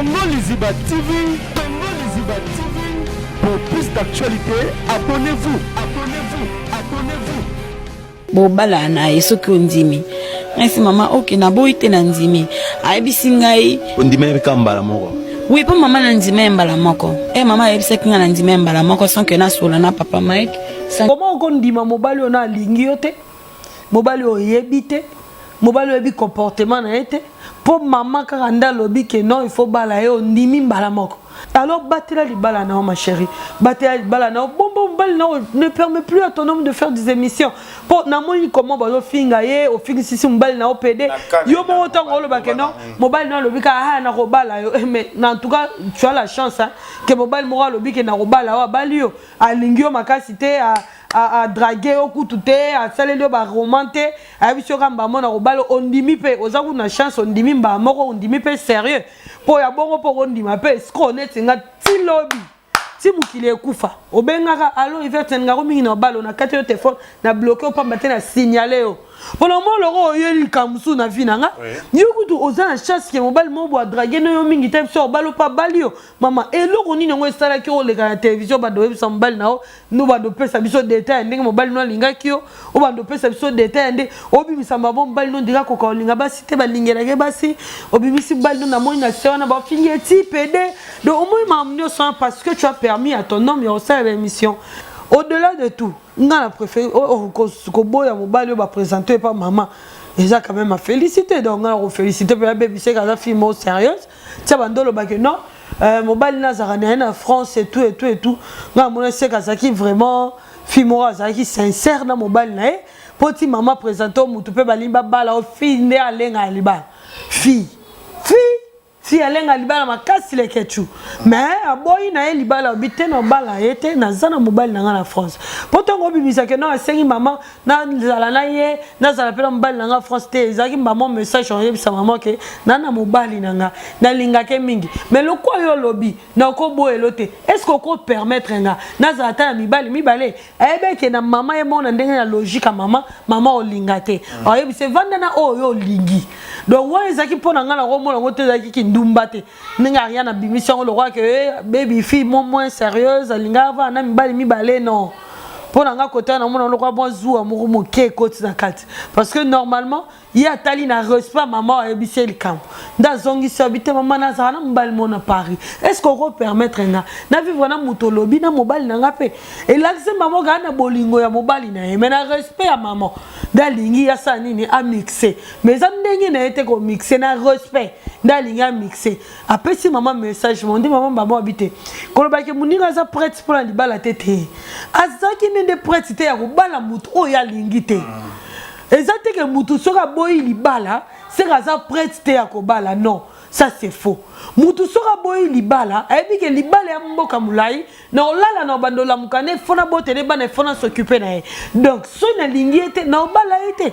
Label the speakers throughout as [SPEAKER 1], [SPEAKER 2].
[SPEAKER 1] Congo Liziba TV, Congo Liziba TV. Pour plus d'actualités, abonnez-vous, abonnez-vous, abonnez-vous.
[SPEAKER 2] Bobalana na ye soki ondimi. Ngai si mama, ok, naboyi te, na ndimi. Ayebisi ngai.
[SPEAKER 3] Ondima ye kaka mbala moko?
[SPEAKER 2] Oui, mpo mama, na ndima ye mbala moko. E mama ayebisaki ngai, na ndima ye mbala moko sans que nasola na papa Mike.
[SPEAKER 4] Comment okondima mobali oyo na alingi yo te, mobali oyo oyebi te, mobali oyebi comportement na ye te, mpo mama kaka nde alobi ke non, il faut bala ye, ondimi mbala moko? Alors batela libala na yo, ma chérie, batela libala na yo. Bomba mobali na yo, ne permet plus à ton homme de faire des émissions, mpo namoni comment bazofinga ye. Ofingisisi mobali na yo pede yo moko. Ntango olobake non, mobali na yo alobi kaka: "Ah, nakobala yo." Mais en tout cas, tu as la chance, hein, ke mobali moko alobi ke nakobala yo, abali yo, alingi yo makasi te, adraguer yo kutu te, asaleli yo baroman te, ayebisi yo kaka mbala moko nakobala, ondimi. Mpe oza kutu na chance, ondimi mbala moko, ondimi mpe sérieux, mpo ya bongo, mpo kondima mpe escroc neti nga ti lobi ti mokili ekufa. Obengaka: "Allo, Ivete, ningako mingi na obala." Na kati yo telefone na bloquer, opamba te, na signale yo mpona moloko oyo likambo mosusu na vie na nga. Yo kutu oza na chance ke mobali moko bo adraguer no yo mingi te, biso obali mpo abali yo. Mama, eloko nini yango esalaki oleka na télévision, bando oyebisa mobali na yo no, bando opesa biso détail ya ndenge mobali no alingaki yo, o bando opesa biso détail ya nde obimisa mabo mobali no ndinga koka olinga basi te, balingelaki basi, obimisi mobali no? Namoni na se wana bafingi eti pede. Donc omoni makambo nyonso wana parce que tu as permis à ton homme ya kosala baémission. Au-delà de tout, nga na préféré koboya mobali oyo baprésente epa mama, eza quand même à féliciter. Donc nga na koféliciter mpe abebiseka, aza fille moko sérieuse. Tia bando olobaki non, mobali nazalaka na ye na France et tout et tout et tout. Nga namona seke azalaki vraiment fille moko azalaki sincère na mobali na ye, mpo ti mama présente o mutu mpe balingi babala o fille nde alenga ya libala. Fille alenga libala makasi leketu, mais aboyi na ye libala, obi te, na obala ye te, naza na mobali na nga na France. Mpo ntongo obimisake no, asengi mama nazala na ye, nazala mpe na mobali na nga France te. Ezalaki mama message oyebisa mama ke na mobali na nga nalingake mingi, mais lokwa yo olobi nakoboyelo te, est ce que okopermettre nga nazala ata na mibali mibale? Ayebeke na mama ye moko na ndenge ya logique ya mama, mama olinga te, ayebisa evanda na oyo olingi. Donc wana ezalaki mpo na ngai nakomona yango te, ezalaki kindumba te. Ndenge Ariane abimisi yango lokwa ke baby fille mo moins sérieuse alingaka vana na mibali mibale, non. Mpo na nga kota namona lokwa mwa zuwa moko moke ekoti na kati, parce que normalement ye atali na respect. Mama ayebisi ye likambo nde azongisi abi te: "Mama, nazala na mobali mo na Paris, est ce que okopermettre nga na vivre na moto olobi na mobali na nga?" Mpe elakisi mama kaka na bolingo ya mobali na ye, mais na respect ya mama nde alingi asala nini, amixer. Mais eza ndenge na ye te komixer, na respect nde alingi amixer. Apesi mama message mo nde mama mama abi te kolobaki moninga aza prête mpona libala te. Te, azalaki nde nde prête te ya kobala motu oyo alingi te. Eza te ke mutu soki aboyi libala seke aza prête te ya kobala, non, ça c'est faux. Mutu soki aboyi libala, ayebi ke libala ya mboka molai, na olala na obanda olamuka ne fo na botele bana, efo na s'occuper na ye. Donc soki nalingi ye te, na obala ye te.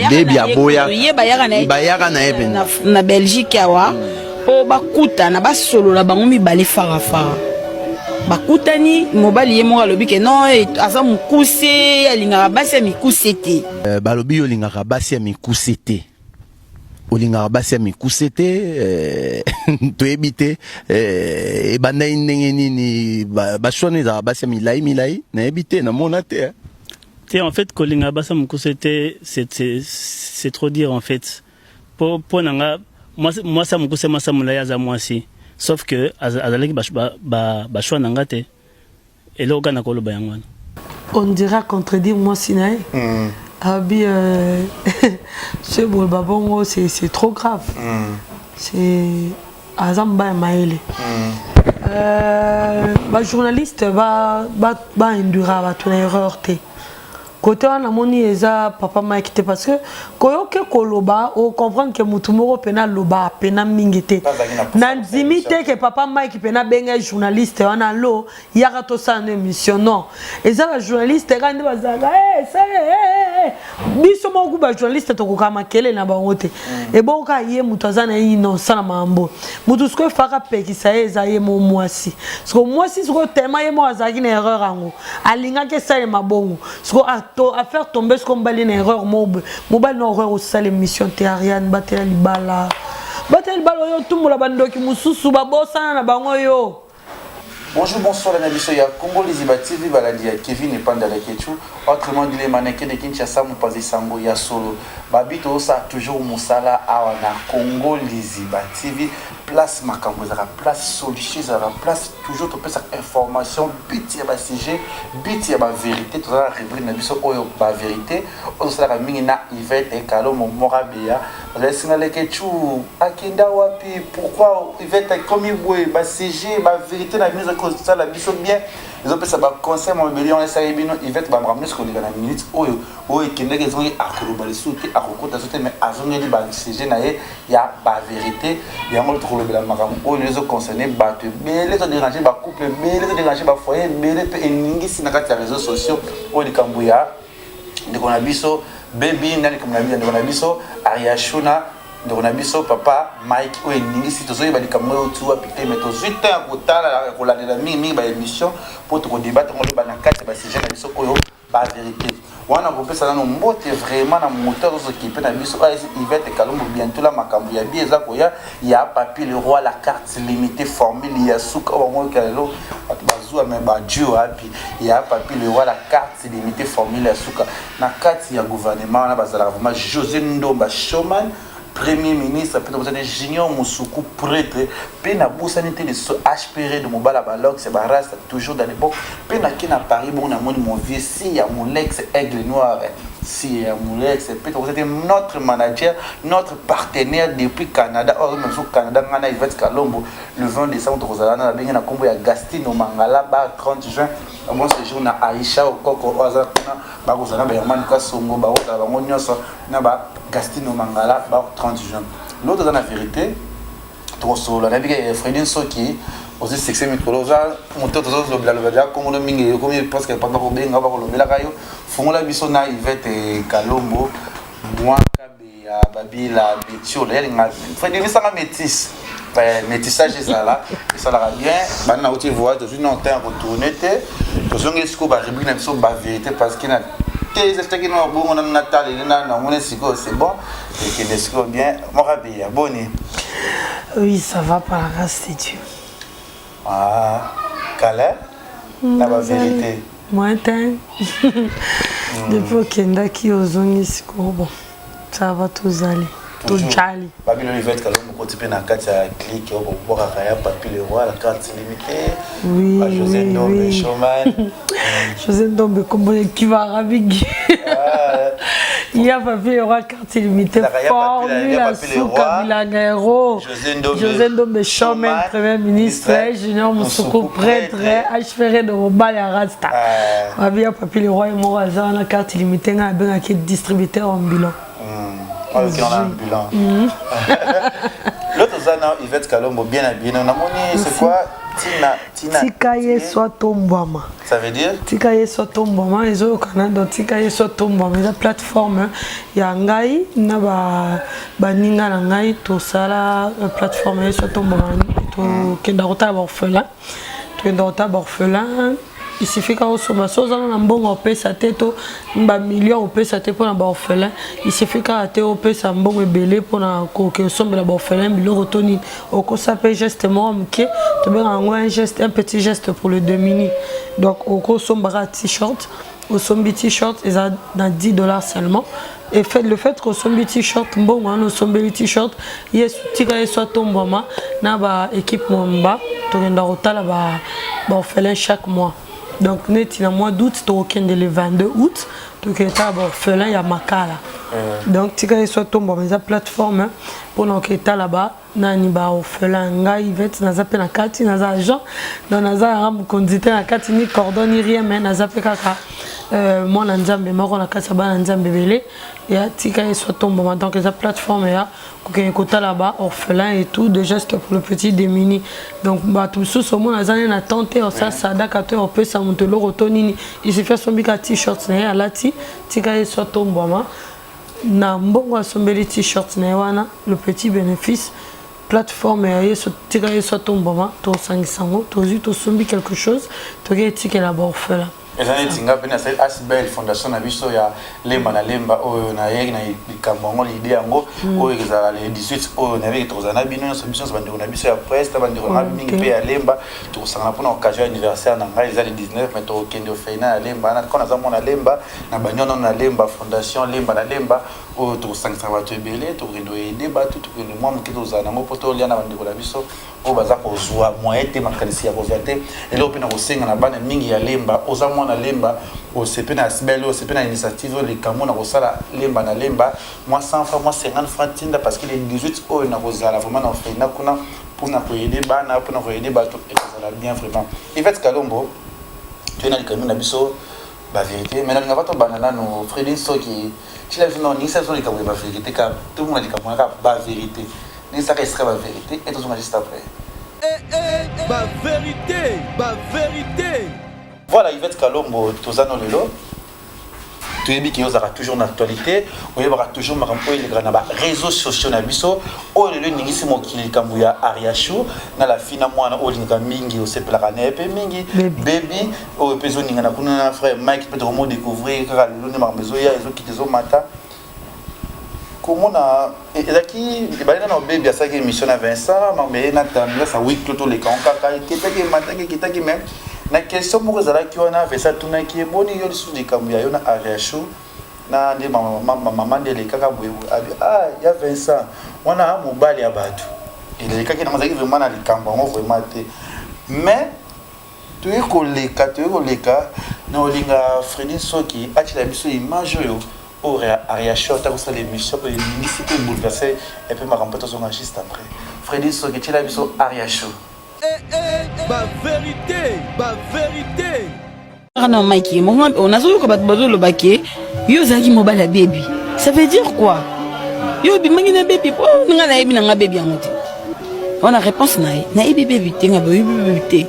[SPEAKER 3] Debi aboya.
[SPEAKER 2] Ye bayaka na ye.
[SPEAKER 3] Bayaka na ye mpenza.
[SPEAKER 2] Na Belgique awa mpo bakutana, basolola bango mibale farafara. Bakutani, mobali ye moko alobi ke non, aza mokuse, alingaka basi ya mikuse te.
[SPEAKER 3] Balobi yo olingaka basi ya mikuse te, olingaka basi ya mikuse te. Toyebi te ebandaki ndenge nini. Bashwana ezalaka basi ya milai milai, nayebi te, namona te, eh.
[SPEAKER 5] Te, en fait, kolinga basi ya mokuse te, c'est trop dire en fait. Po na nga, mwasi ya mokuse, mwasi ya molai aza mwasi, sauf que azalaki bachoix na nga te. Eloko kaka na koloba yango wana.
[SPEAKER 4] On dira contredire mwasi na ye abi ce boloba bongo, c'est trop grave. C'est aza mobali ya mayele. Bajournaliste bainduira bato na erreur te. Kote wana namoni eza papa Mike te, parce que koyoke koloba, ocomprendre ke motu moko mpena aloba pena mingi te. Nandimi te ke papa Mike mpena abenga journaliste wana: "Alo, yaka tosala no émission." Non, eza bajournaliste kaka nde bazalaka biso moko ku bajournaliste tokoka makele na bango te. Ebongo kaka ye moto aza na ye innocent na makambo motu sikoyo efaka pekisa ye, eza ye mo mwasi. Sikoyo mwasi sikoyo tema ye moko azalaki na erreur yango, alingaki esalema bongo. Sikoyo afaire tomber sikoyo mobali na erreur mo boye, mobali na erreur osala émission te. Ariane, batela libala. Batela libala oyo otumbola bandoki mosusu babosana na bango yo.
[SPEAKER 6] Bonjour, bonsoir, la biso ya Congo Liziba TV, balandi ya Kevin Epanda Lekechu, autrement dit les mannequins de Kinshasa, mopanzi sango ya solo. Babi tosa toujours musala awa na Congo Liziba TV, place makambo ezalaka, place solution ezalaka, place toujours topesa information, but ya ba sujet, but ya ba vérité, tozala rubrique na biso oyo ba vérité, oyo tosalaka mingi na Yvette Kalomo Morabeya. Bazalisi nga Leketchou akenda wapi pourquoi Yvette akomi boye ba sujet ba vérité na bino ezali kosala biso bien ezopesa ba conseil mobeli yango esali bino Yvette ba makambo nyonso koleka na minute oyo oyo ekendaki ezongi akoloba lisusu te akokota lisusu te mais azongeli ba sujet na ye ya ba vérité yango tokolobela makambo oyo ezo concerne bato ebele ezo déranger ba couple ebele ezo déranger ba foyer ebele mpe eningisi na kati ya réseaux sociaux oyo likambo ya ndeko na biso Baby na likambo na biso ndeko na biso Ariachou na ndeko na biso papa Mike oyo eningisi tozoyeba likambo oyo tu wapi te mais tozwi temps ya kotala ya kolandela mingi mingi ba émission mpo tokodebate yango loba na kati ya ba sujet na biso oyo ba vérité wana kopesa nano mbote vraiment na moto azozokipe na biso oyo Yvette Kalombo bientôt la makambo ya bi eza koya ya Papi le roi la carte limitée formule ya suka oyo bango lelo bato bazwa mais badio wapi ya Papi le roi la carte C'est limité formule ya suka na kati ya gouvernement wana bazalaka vraiment José Ndomba Showman premier ministre mpe tobosani Junior Musuku prêtre mpe nabosani te lisusu HPR de Mobala Balox Barasta toujours dans l'époque mpe nake na Paris bongo namoni mon vieux si ya Molex Aigle Noir si ya Molex mpe tobosani te notre manager notre partenaire depuis Canada oyo azomema biso Canada ngai na Yvette Kalombo le 20 décembre tokozala na nabengi na nkombo ya Gastino Mangala ba 30 juin Bon séjour na Aisha Okoko oyo aza kuna bakozala na ba Herman Kasongo bakozala bango nyonso na ba Gastino Mangala ba 30 juin. L'autre aza na vérité tokosolola nayebi ke Fredy Nsoki ozwi succès mikolo oza moto tozolobela lobela kombono mingi ekomi presque papa kobenga bakolobelaka yo fongola biso na Yvette Kalombo mwaka Ya Babila Betiola ya linga Freddy bisanga métis eh, métissage ezala esalaka bien banda nauti voyage tozwi na temps ya kotourne te tozongi sikoyo ba rubrique na biso ba vérité parce que na te ezataki na bongo nanu nataleli na namoni sikoyo c'est bon ekende sikoyo bien morabi ya boni.
[SPEAKER 4] Oui, ça va par la grâce de Dieu.
[SPEAKER 6] Ah, kala na ba vérité.
[SPEAKER 4] Moins te. Depuis okendaki ozongi sikoyo bon. Ça va tozali. Tojali.
[SPEAKER 6] Babilo Yvette Kalombo koti pe na kati ya clique oyo bobwakaka ya Papi le roi la carte limitée.
[SPEAKER 4] Oui,
[SPEAKER 6] ba José
[SPEAKER 4] oui,
[SPEAKER 6] Ndombe
[SPEAKER 4] oui.
[SPEAKER 6] Showman.
[SPEAKER 4] José Ndombe kombo ekivaka mingi. Ya Papi le roi carte limitée formule ya suka bilanga héros. José Ndombe Showman premier ministre Junior Musuku prêtre HFR de mobali ya Rasta. Babi ya Papi le roi ye moko aza wana carte limitée ngai abengaki distributeur ambulant.
[SPEAKER 6] Ok, on a ambulant. L'autre oza na Yvette Kalombo bien habillée. Namoni c'est quoi Tina Tina.
[SPEAKER 4] Tika Yesu atombwama.
[SPEAKER 6] Ça veut dire?
[SPEAKER 4] Tika Yesu atombwama ezoyokana donc Tika Yesu atombwama eza plateforme ya ngai na ba baninga na ngai tosala plateforme Yesu atombwama tokenda kotala ba orphelin tokenda kotala ba orphelin il suffit kaka osomba so oza na mbongo opesa te to ba million opesa te mpona ba orphelin il suffit kaka te opesa mbongo ebele mpona koke osombela ba orphelin biloko to nini okosa mpe geste moko moke tobengaka yango un geste un petit geste pour le démuni donc okosomba kaka t-shirt osombi t-shirt eza na 10 dollars seulement et fait, le fait kosombi t-shirt mbongo wana osombeli t-shirt yesu tika yesu atombwama na ba équipe mobimba tokenda kotala ba, ba orphelin chaque mois donc neti na mois d'août tokokende le 22 août tokende tala ba orphelin ya makala donc tika yesu atombwama eza plateforme mpona oketala ba nani ba orphelin ngai Yvette naza mpe na kati naza agent donc naza yanga mokonzi te na kati ni cordon ni rien mais naza mpe kaka euh, mwana nzambe moko na kati ya bana nzambe ebele ya tika yesu atombama donc eza plateforme ya kokende kotala ba orphelin et tout de geste pour le petit démuni donc bato mosusu omona aza ne na temps te osala sadaka to opesa moto eloko to nini il suffit asombi kaka t-shirt na ye alati tika yesu atombwama na mbongo asombeli t-shirt na ye wana le petit bénéfice plateforme ya yesu tika yesu atombwama tosangisa yango tozwi tosombi quelque chose toke etikela baorphelin.
[SPEAKER 6] Eza neti nga mpe nasali asbel fondation na biso ya Lemba na Lemba oyo nayaki na likambo yango, l'idée yango oyo ekozala le 18 oyo nayebiki tokozala na bino nyonso, biso nyonso bandeko na biso ya presse na bandeko na ngai mingi mpe ya Lemba, tokosangana mpona occasion ya anniversaire na ngai, eza le 19, mais tokokende ofeina ya Lemba wana. Quand naza mwana Lemba na banyono na Lemba, fondation Lemba na Lemba oyo tokosangisaka bato ebele, tokokende koaider bato, tokokende mwa moke tozala nango mpo tolia na bandeko na biso oyo baza kozwa moyen te, makanisi ya kozwa te. Eloko mpe na kosenga na bana mingi ya Lemba, oza mwana Lemba, osepe na asbel, osepe na initiative oyo, likambo na kosala Lemba na Lemba, mwa 100 francs, mwa 50 francs tinda, parce que le 18 oyo na kozala vraiment na ofeina kuna mpona koaider bana, mpona koaider bato, ekozala bien vraiment. Yvette Kalombo, toye na likambo na biso bavérité, mais nalinga tobanda nano Fredi soki tila biso no ningisa biso likambo ya bavérité, kaka tomona likambo kaka bavérité, ningisaka extrait bavérité et tozonga juste après.
[SPEAKER 1] Bavérité, bavérité.
[SPEAKER 6] Voilà, Yvette Kalombo, toza no lelo, toyebi ke ozalaka toujours na actualité, oyebaka toujours makambo oyo elekaka na baréseaux sociaux na biso. Oyo lelo eningisi mokili, likambo ya Ariachou na la fille na mwana oyo olingaka mingi, osepelaka na ye mpe mingi, Baby, oyo mpe ezoningana kuna na frère Mike mpe tokomo découvrir kaka lelo nde makambo ezoya, ezokita, ezomata. Komona ezalaki ebale nano Baby asalaki émission na Vincent, makambo eye na tendresse a wik to toleka ngo kaka, eketaki, emataki, eketaki. Mais na question moko ezalaki wana, Vincent atunaki ye: boni yo lisusu likambo ya yo na Ariachou na nde mama nde elekaka boye? Abi: ah, ya Vincent wana mobali ya bato elekaki nango, azalaki vraiment na likambo yango vraiment te. Mais toye koleka, toye koleka na olinga Fredi soki atiela biso image oyo, oyo Ariachou ata kosala émission oyo elingisi mpe bouleverse epe makambo mpe tozonga juste après. Fredi soki tiela biso Ariachou.
[SPEAKER 1] Bavérité, bavérité.
[SPEAKER 2] Kaka na Mike moko nazoyoka bato bazoloba ke yo ozalaki mobali ya Baby. Ça veut dire quoi, yo obimaki na Baby? Po nga nayebi na nga Baby yango te. Wana réponse na ye: nayebi Baby te, nga boyebi Baby te.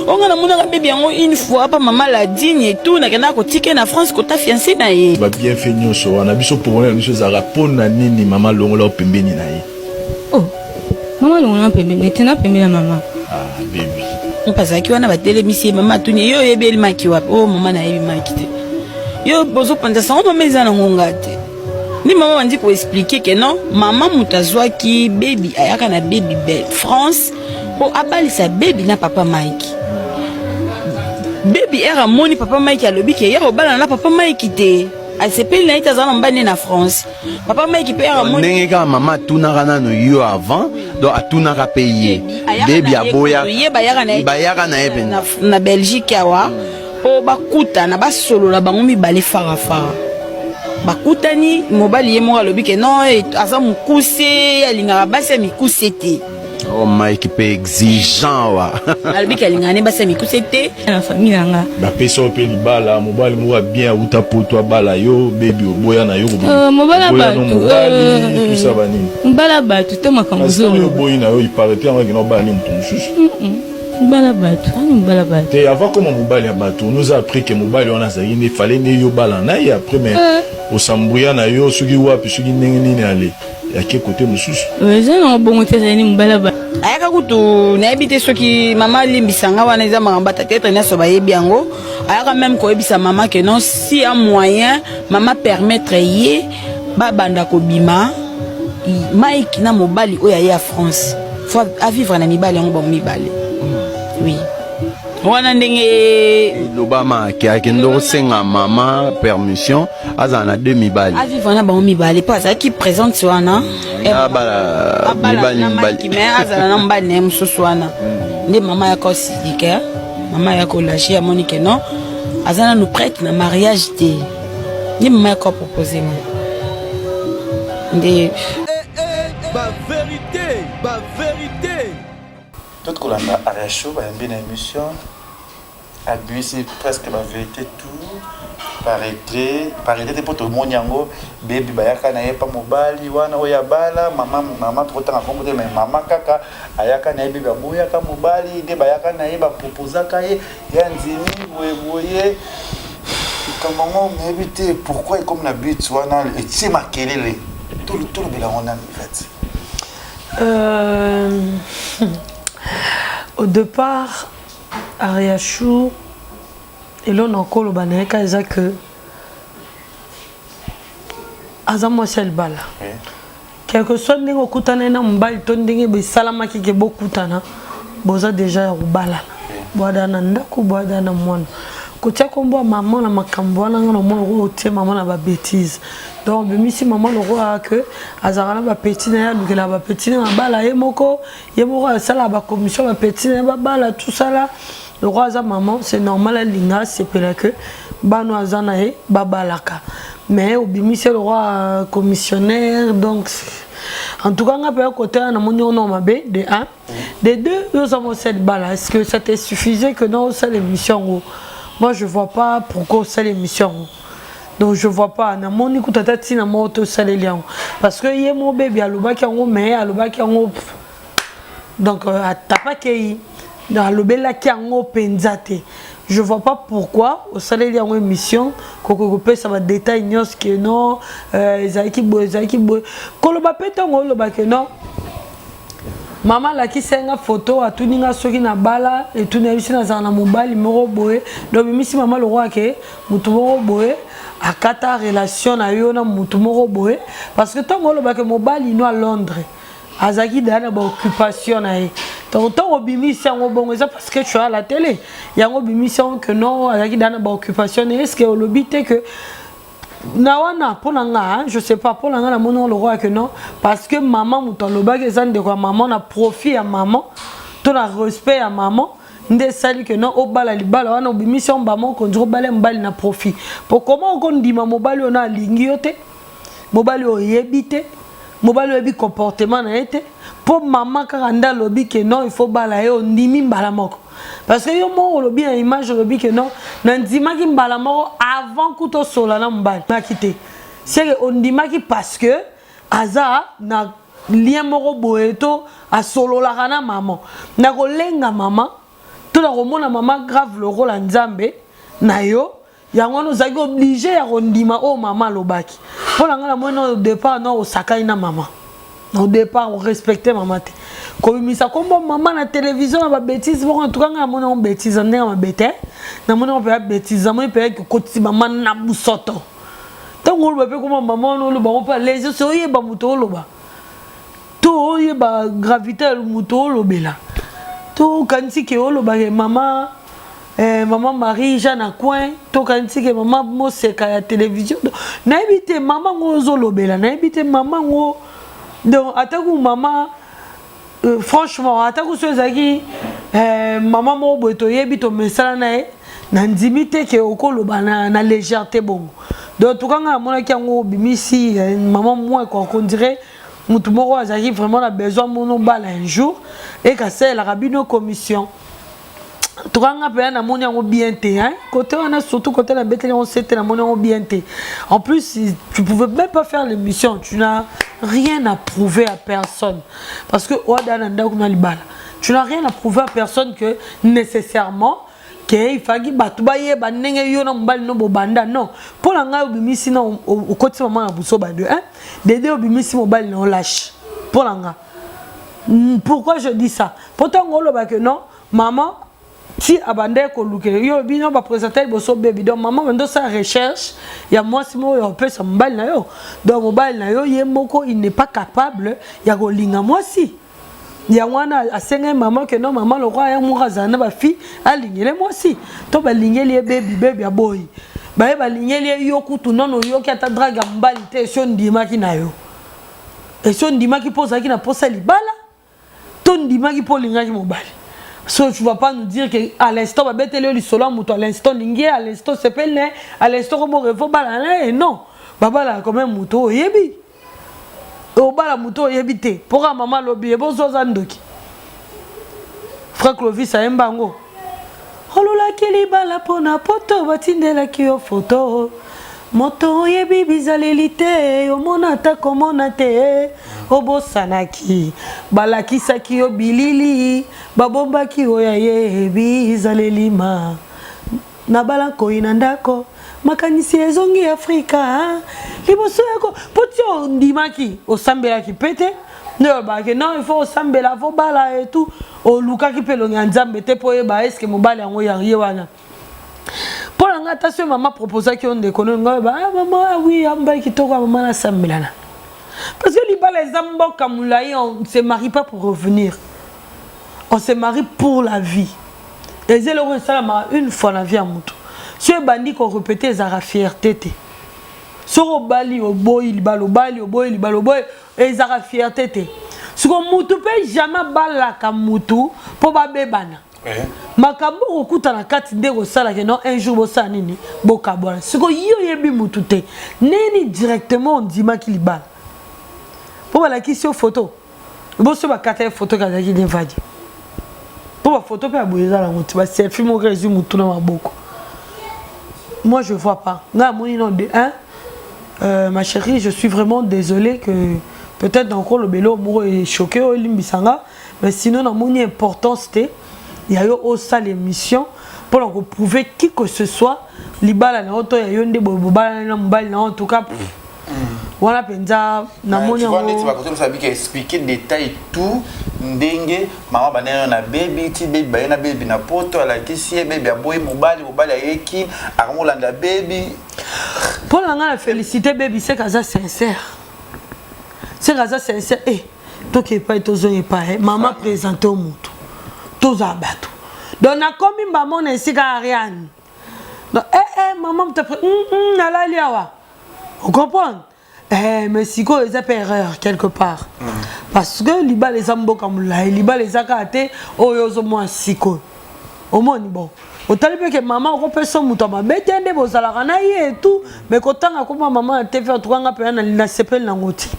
[SPEAKER 2] O nga namonaka Baby yango une fois pa mama Ladine et tout, nakendaka kotika na France kota fiancé na ye.
[SPEAKER 7] Babienfait nyonso wana, biso problème na biso ezalaka mpo na nini mama longola pembeni na ye?
[SPEAKER 8] Oh, mama longola pembeni te, na pembeni ya mama.
[SPEAKER 7] Ah, Baby.
[SPEAKER 2] Mpe azalaki wana, batelemisi ye, mama atuni: yo oyebi elimaki wapi? O mama, nayebi Maki te, yo bozopanza sango, mama eza nango nga te. Nde mama bandi koexpliquer ke non, mama moto azwaki Baby, ayaka na Baby be France mpo abalisa Baby na papa Mike. Baby ere amoni papa Mike, alobi ke ya kobalana na papa Mike te, asepeli na ye te, azala na mobali nde na France. Papa Mike mpe ere amoni
[SPEAKER 3] ndenge kaka mama atunaka nano yo avant, donc atunaka mpe ye Baby, aboya.
[SPEAKER 2] Ye bayaka na ye.
[SPEAKER 3] Bayaka na ye mpenza.
[SPEAKER 2] Na Belgique awa mpo bakutana, basolola bango mibale farafara. Bakutani, mobali ye moko alobi ke non, aza mokuse, alingaka basi ya mikuse te.
[SPEAKER 3] Oh, Mike mpe exigeant wa.
[SPEAKER 2] Alobi ke alingaka ne basi ya mikuse te.
[SPEAKER 8] Na famille na nga.
[SPEAKER 7] Bapesa yo mpe libala, mobali moko ya bien auta Poto abala yo, Baby oboya na yo.
[SPEAKER 8] Mobali ya
[SPEAKER 7] oboya no
[SPEAKER 8] bato,
[SPEAKER 7] mobali tusa banini.
[SPEAKER 8] Mobali ya bato te, makambo
[SPEAKER 7] kasi ntango yo
[SPEAKER 8] ozoloba.
[SPEAKER 7] Oboyi na yo, iparete yango akenda obala nde moto mosusu.
[SPEAKER 8] Mobali ya bato ani, mobali ya bato.
[SPEAKER 7] Te, avant koma mobali ya bato, on nous a appris que mobali wana azalaki nde fallait nde yo bala na ye après, mais osambuya na yo soki wapi, soki ndenge nini, ale yake kote mosusu.
[SPEAKER 8] Eza nango bongo te, ezali mobali ya bato.
[SPEAKER 2] Ayaka kutu, nayebi te soki mama alimbisanga, wana eza makambo ata tetre nyonso bayebi yango. Ayaka même koyebisa mama ke non, si ya moyen mama permettre ye babanda kobima Mike na mobali oyo aye ya France, faut avivre na mibali yango bango mibale. Oui, wana ndenge
[SPEAKER 3] lobama ake akende kosenga mama permission azala na deux mibali.
[SPEAKER 2] Avivre na bango mibale mpo azalaki présente wana.
[SPEAKER 3] Abala mibali
[SPEAKER 2] na
[SPEAKER 3] mibali.
[SPEAKER 2] Mike, mais azala na mobali na ye mosusu wana. Nde mama yaka osilike, mama yaka olâcher, amoni ke non, aza nanu prête na mariage te. Nde mama yaka opropose nga nde.
[SPEAKER 1] Bavérité, bavérité.
[SPEAKER 6] Tot kolanda Ariachou, bayambi na émission, abimisi presque bavérité tout paraîtrait te mpo tomoni yango. Baby bayaka na ye pa mobali wana oyo abala mama, mama tokotanga kombo te, mais mama kaka ayaka na ye, Baby aboyaka mobali, nde bayaka na ye, baproposaka ye, ya ndimi boyeboye. Likambo yango nayebi te pourquoi ekomi na but wana etie makelele. Tolobela yango nani fait?
[SPEAKER 4] Au départ, Ariachou, Eloko nakoloba na ye kaka eza que aza mwasi ya libala. Quelque soit ndenge okutanaki na mobali to ndenge esalamaki ke bokutana, boza deja ya kobalana. Boada na ndako, boada na mwana. Kotia kombo ya mama na makambo wana nga namona lokola otie mama na ba bêtises. Donc obimisi mama lokola que azalaka na ba petits na ye, alukelaka ba petits na ye mabala ye moko, ye moko asalaka ba commission ba petits na ye babala tout ça là. Lokola aza maman, c'est normal alinga asepela que bana oyo aza na ye babalaka. Mais obimisi ye lokola commissionnaire, donc en tout cas nga mpe côté wana namoni yango mabe de un. De deux, yo oza mwasi ya libala, est-ce que ça te suffisait que non osala émission yango? Moi je vois pas pourquoi osala émission yango. Donc je vois pas, namoni kutu ata ntina moko te osaleli yango. Parce que ye moko Baby alobaki yango, mais alobaki yango donc atapaki ye, alobelaki yango mpenza te. Je vois pas pourquoi osaleli yango émission, kokoki kopesa ba détail nyonso ke non ezalaki boye, ezalaki boye. Koloba mpe ntango oloba ke non, mama alakisi nga photo, atuni nga soki nabala, etuni yebisi nazala na mobali moko boye. Donc bimisi mama lokola ke motu moko boye akata relation na yo na motu moko boye. Parce que ntango olobake mobali no à Londres azalaki deya na ba occupation na ye, donc ntango obimisi yango bongo eza parce que tu as la télé, yango obimisi yango que non, azalaki deya na ba occupation na ye. Est ce que olobi te que na wana mpo na nga, je sais pas, mpo na nga namoni lokola que non, parce que mama moto alobaki eza ndeko ya mama, na profit ya mama to na respect ya mama nde esali ke non, obala libala wana. Obimisi yango bama okonzi obala mobali na profit. Po koma okondima mobali oyo na alingi yo te, mobali oyo oyebi te, mobali oyebi comportement na ye te, mpo mama kaka nde alobi ke non, il faut bala ye, ondimi mbala moko. Parce que yo moko olobi na image, olobi ke non, nandimaki mbala moko avant kuta osola na mobali maki te. Seke ondimaki parce que aza na lien moko boye to asololaka na mama, na kolenga mama to na komona mama grave lokola Nzambe na yo. Yango wana ozalaki obligé ya kondima oyo mama alobaki. Mpo na ngai namoni au départ na osakani na mama, au départ orespecte mama te, kobimisa kombo mama na télévision na ba bêtise moko. En tout cas ngai namoni yango bêtise, ndenge mabe te, namoni yango mpenza bêtise. Namoni mpenza kokotisi mama na busoto. Ntango oloba mpe koma mama wana, oloba ngo mpe alese so oyeba moto oloba to oyeba gravité ya moto olobela to okanisi ke olobake mama mama Marie Jeanne à coin, tokanisi ke mama moseka ya télévision. Nayebi te mama ngo ozolobela, nayebi te mama ngo. Donc ataku mama franchement, ataku so ezalaki mama moko boye toyebi, tomesala na ye, nandimi te ke okoloba na légèreté bongo. Donc tuka ngai namonaki yango obimisi mama moins quoi, qu'on dirait motu moko azalaki vraiment na besoin mono bala un jour ekasalelaka bino commission. Tokanga mpenza namoni yango bien te, hein? Côté wana, surtout côté na beteli yango sete, namoni yango bien te. En plus tu pouvais même pas faire l'émission, tu n'as rien à prouver à personne parce que oada na ndako na libala, tu n'as rien à prouver à personne que nécessairement ke ifaki bato bayeba ndenge yo na mobali no bobanda. Non, mpo na ngai obimisi na okotisi mama na buso ba de un, de deux obimisi mobali na olâche. Mpo na nga, pourquoi je dis ça? Po ntango oloba ke non, mama ti abandaki kolukela yo bino baprésente liboso Baby, donc mama bando osala recherche ya mwasi moko ya kopesa mobali na yo. Donc mobali na yo ye moko il n'est pas capable ya kolinga mwasi. Yango wana asengai mama ke non, mama lokwa ya moko azala na bafille, alingele mwasi to balingeli ye Baby, Baby aboyi, baye balingeli ye yo kutu nono oyoki ata drague ya mobali te. Esi ondimaki na yo, esi ondimaki mpo ozalaki na posa libala to ndimaki mpo olingaki mobali. So tu vas pas nous dire que à l'instant babeteli yo lisolo ya moto, à l'instant olingi ye, à l'instant osepeli na ye, à l'instant komo bala na ye. Non, babalaka quand même moto oyebi, obala moto oyebi te. Mpoka mama alobi ye bozo aza ndoki. Frère Clovis ayemba yango: olulaki libala mpona poto, batindelaki yo foto, moto oyebi bizaleli te, omona ata komona te, obosanaki balakisaki yo bilili, babombaki oyo ayebi bizaleli ma nabala nkoi na ndako, makanisi ezongi Afrika liboso yako. Mpo ti ondimaki, osambelaki mpe te nde olobaki non, il faut osambela, faut bala et tout. Olukaki mpe elongi ya Nzambe te mpo oyeba eske mobali yango ye wana. Mpo na ngai, ata soki mama proposaki yo ndeko no ngai ba ah, mama ah, oui ambai kitoko ya mama nasambelana, parce que libala eza mboka molai. On ne se marie pas pour revenir, on se marie pour la vie. Eza eloko esalamaka une fois na vie ya motu. So ebandi korépéter, ezalaka fierté te. Soki obali, oboyi libala, obali, oboyi libala, oboyi, ezalaka fierté te. Siko mutu mpe jamais abalaka mutu mpo babebana. Makambo okokuta na kati nde kosalaka non, un jour bosala nini, bokabwana. Sikoyo yo oyebi mutu te, nini directement ondimaki libala mpo balakisi yo photo? Boso bakata ye photo, kazalaki nevadi mpo bafoto mpe ya boye eza nango te, baselfie moko ezwi mutu na maboko. Moi, je vois pas. Ngai amoni non. De un, ma chérie, je suis vraiment désolé que peut-être dans kolobelo moko echoqué, oyo elimbisanga, mais sinon namoni importance te ya yo osala émission mpona koprouver qui que ce soit libala na yo to ya yo nde boye bobalani na mobali na yo. En tout cas, wana mpenza namoni
[SPEAKER 6] yango neti bakoto mosu abiki expliquer détail tout ndenge mama bandenge na bebi ti bebi baye na bebi na poto, alakisi ye bebi, aboyi mobali, mobali ayeki akamolanda bebi.
[SPEAKER 4] Mpo na ngai, na félicité bebi seke aza sincère, seke aza sincère. E toke epai, tozonga epai mama présente o motu, tozala bato. Donc nakomi mbamo na esika Ariane. Donc eh, eh, mama moto apre nalali awa, ocomprendre? Eh, mais sikoyo eza mpe erreur quelque part, parce que libala eza mboka molai. Libala eza kaka te oyo ozomona sikoyo. Omoni, bon, otali mpe ke mama okopesa moto ya mabe te nde bozalaka na ye etu, mais kotanga koma mama na TV, en tout cas nga mpenza nasepeli nango te.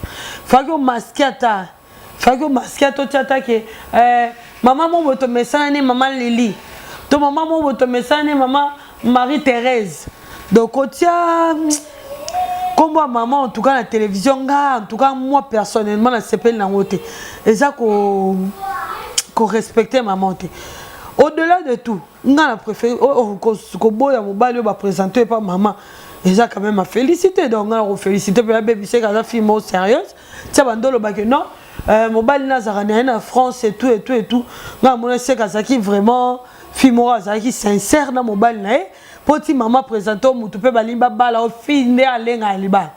[SPEAKER 4] Faki omasquer, ata faki omasquer, ata otia ata ke eh, mama mo boye tomesana ne mama Lili, to mama mo boye tomesana ne mama Marie Thérèse. Donc otia nkombo ya mama en tout cas na télévision, nga, en tout cas moi personnellement, nasepeli nango te. Eza ko korespecter mama te. Au-delà de tout, nga na préféré koboya mobali oyo baprésente epa mama, eza quand même à féliciter. Donc nga na koféliciter mpe abebiseka, aza fille moko sérieuse. Tia bando olobaki non, mobali nazalaka na ye na France et tout et tout et tout. Nga amona seka azalaki vraiment fille moko azalaki sincère na mobali na ye, mpo ti mama présente o mutu mpe balingi babala o fille nde alenga ya libala.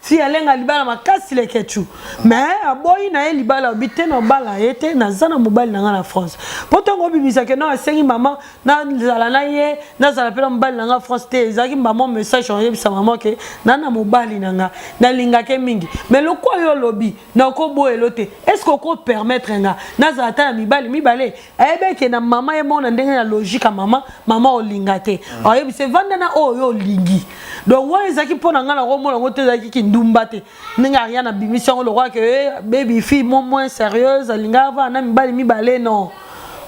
[SPEAKER 4] Fille alenga libala makasi leketu, mais aboyi na ye libala, obi te na obala ye te, naza na mobali na nga na France. Mpo ntongo obimisake no, asengi mama nazala na ye, nazala mpe na mobali na nga France te. Ezalaki mama message oyebisa mama ke na na mobali na nga nalingake mingi, mais lokwa oyo olobi nakoboyelo te, est ce que okopermettre nga nazala ata na mibali mibale? Ayebi eke na mama ye moko na ndenge na logique ya mama, mama olinga te, ayebisa evanda na oyo olingi. Donc wana ezalaki mpo na ngai nakomona yango te, ezalaki kindumba te. Ndenge Ariane abimisi yango lokola ke baby fille mo moins sérieuse alinga avanda na mibali mibale, non.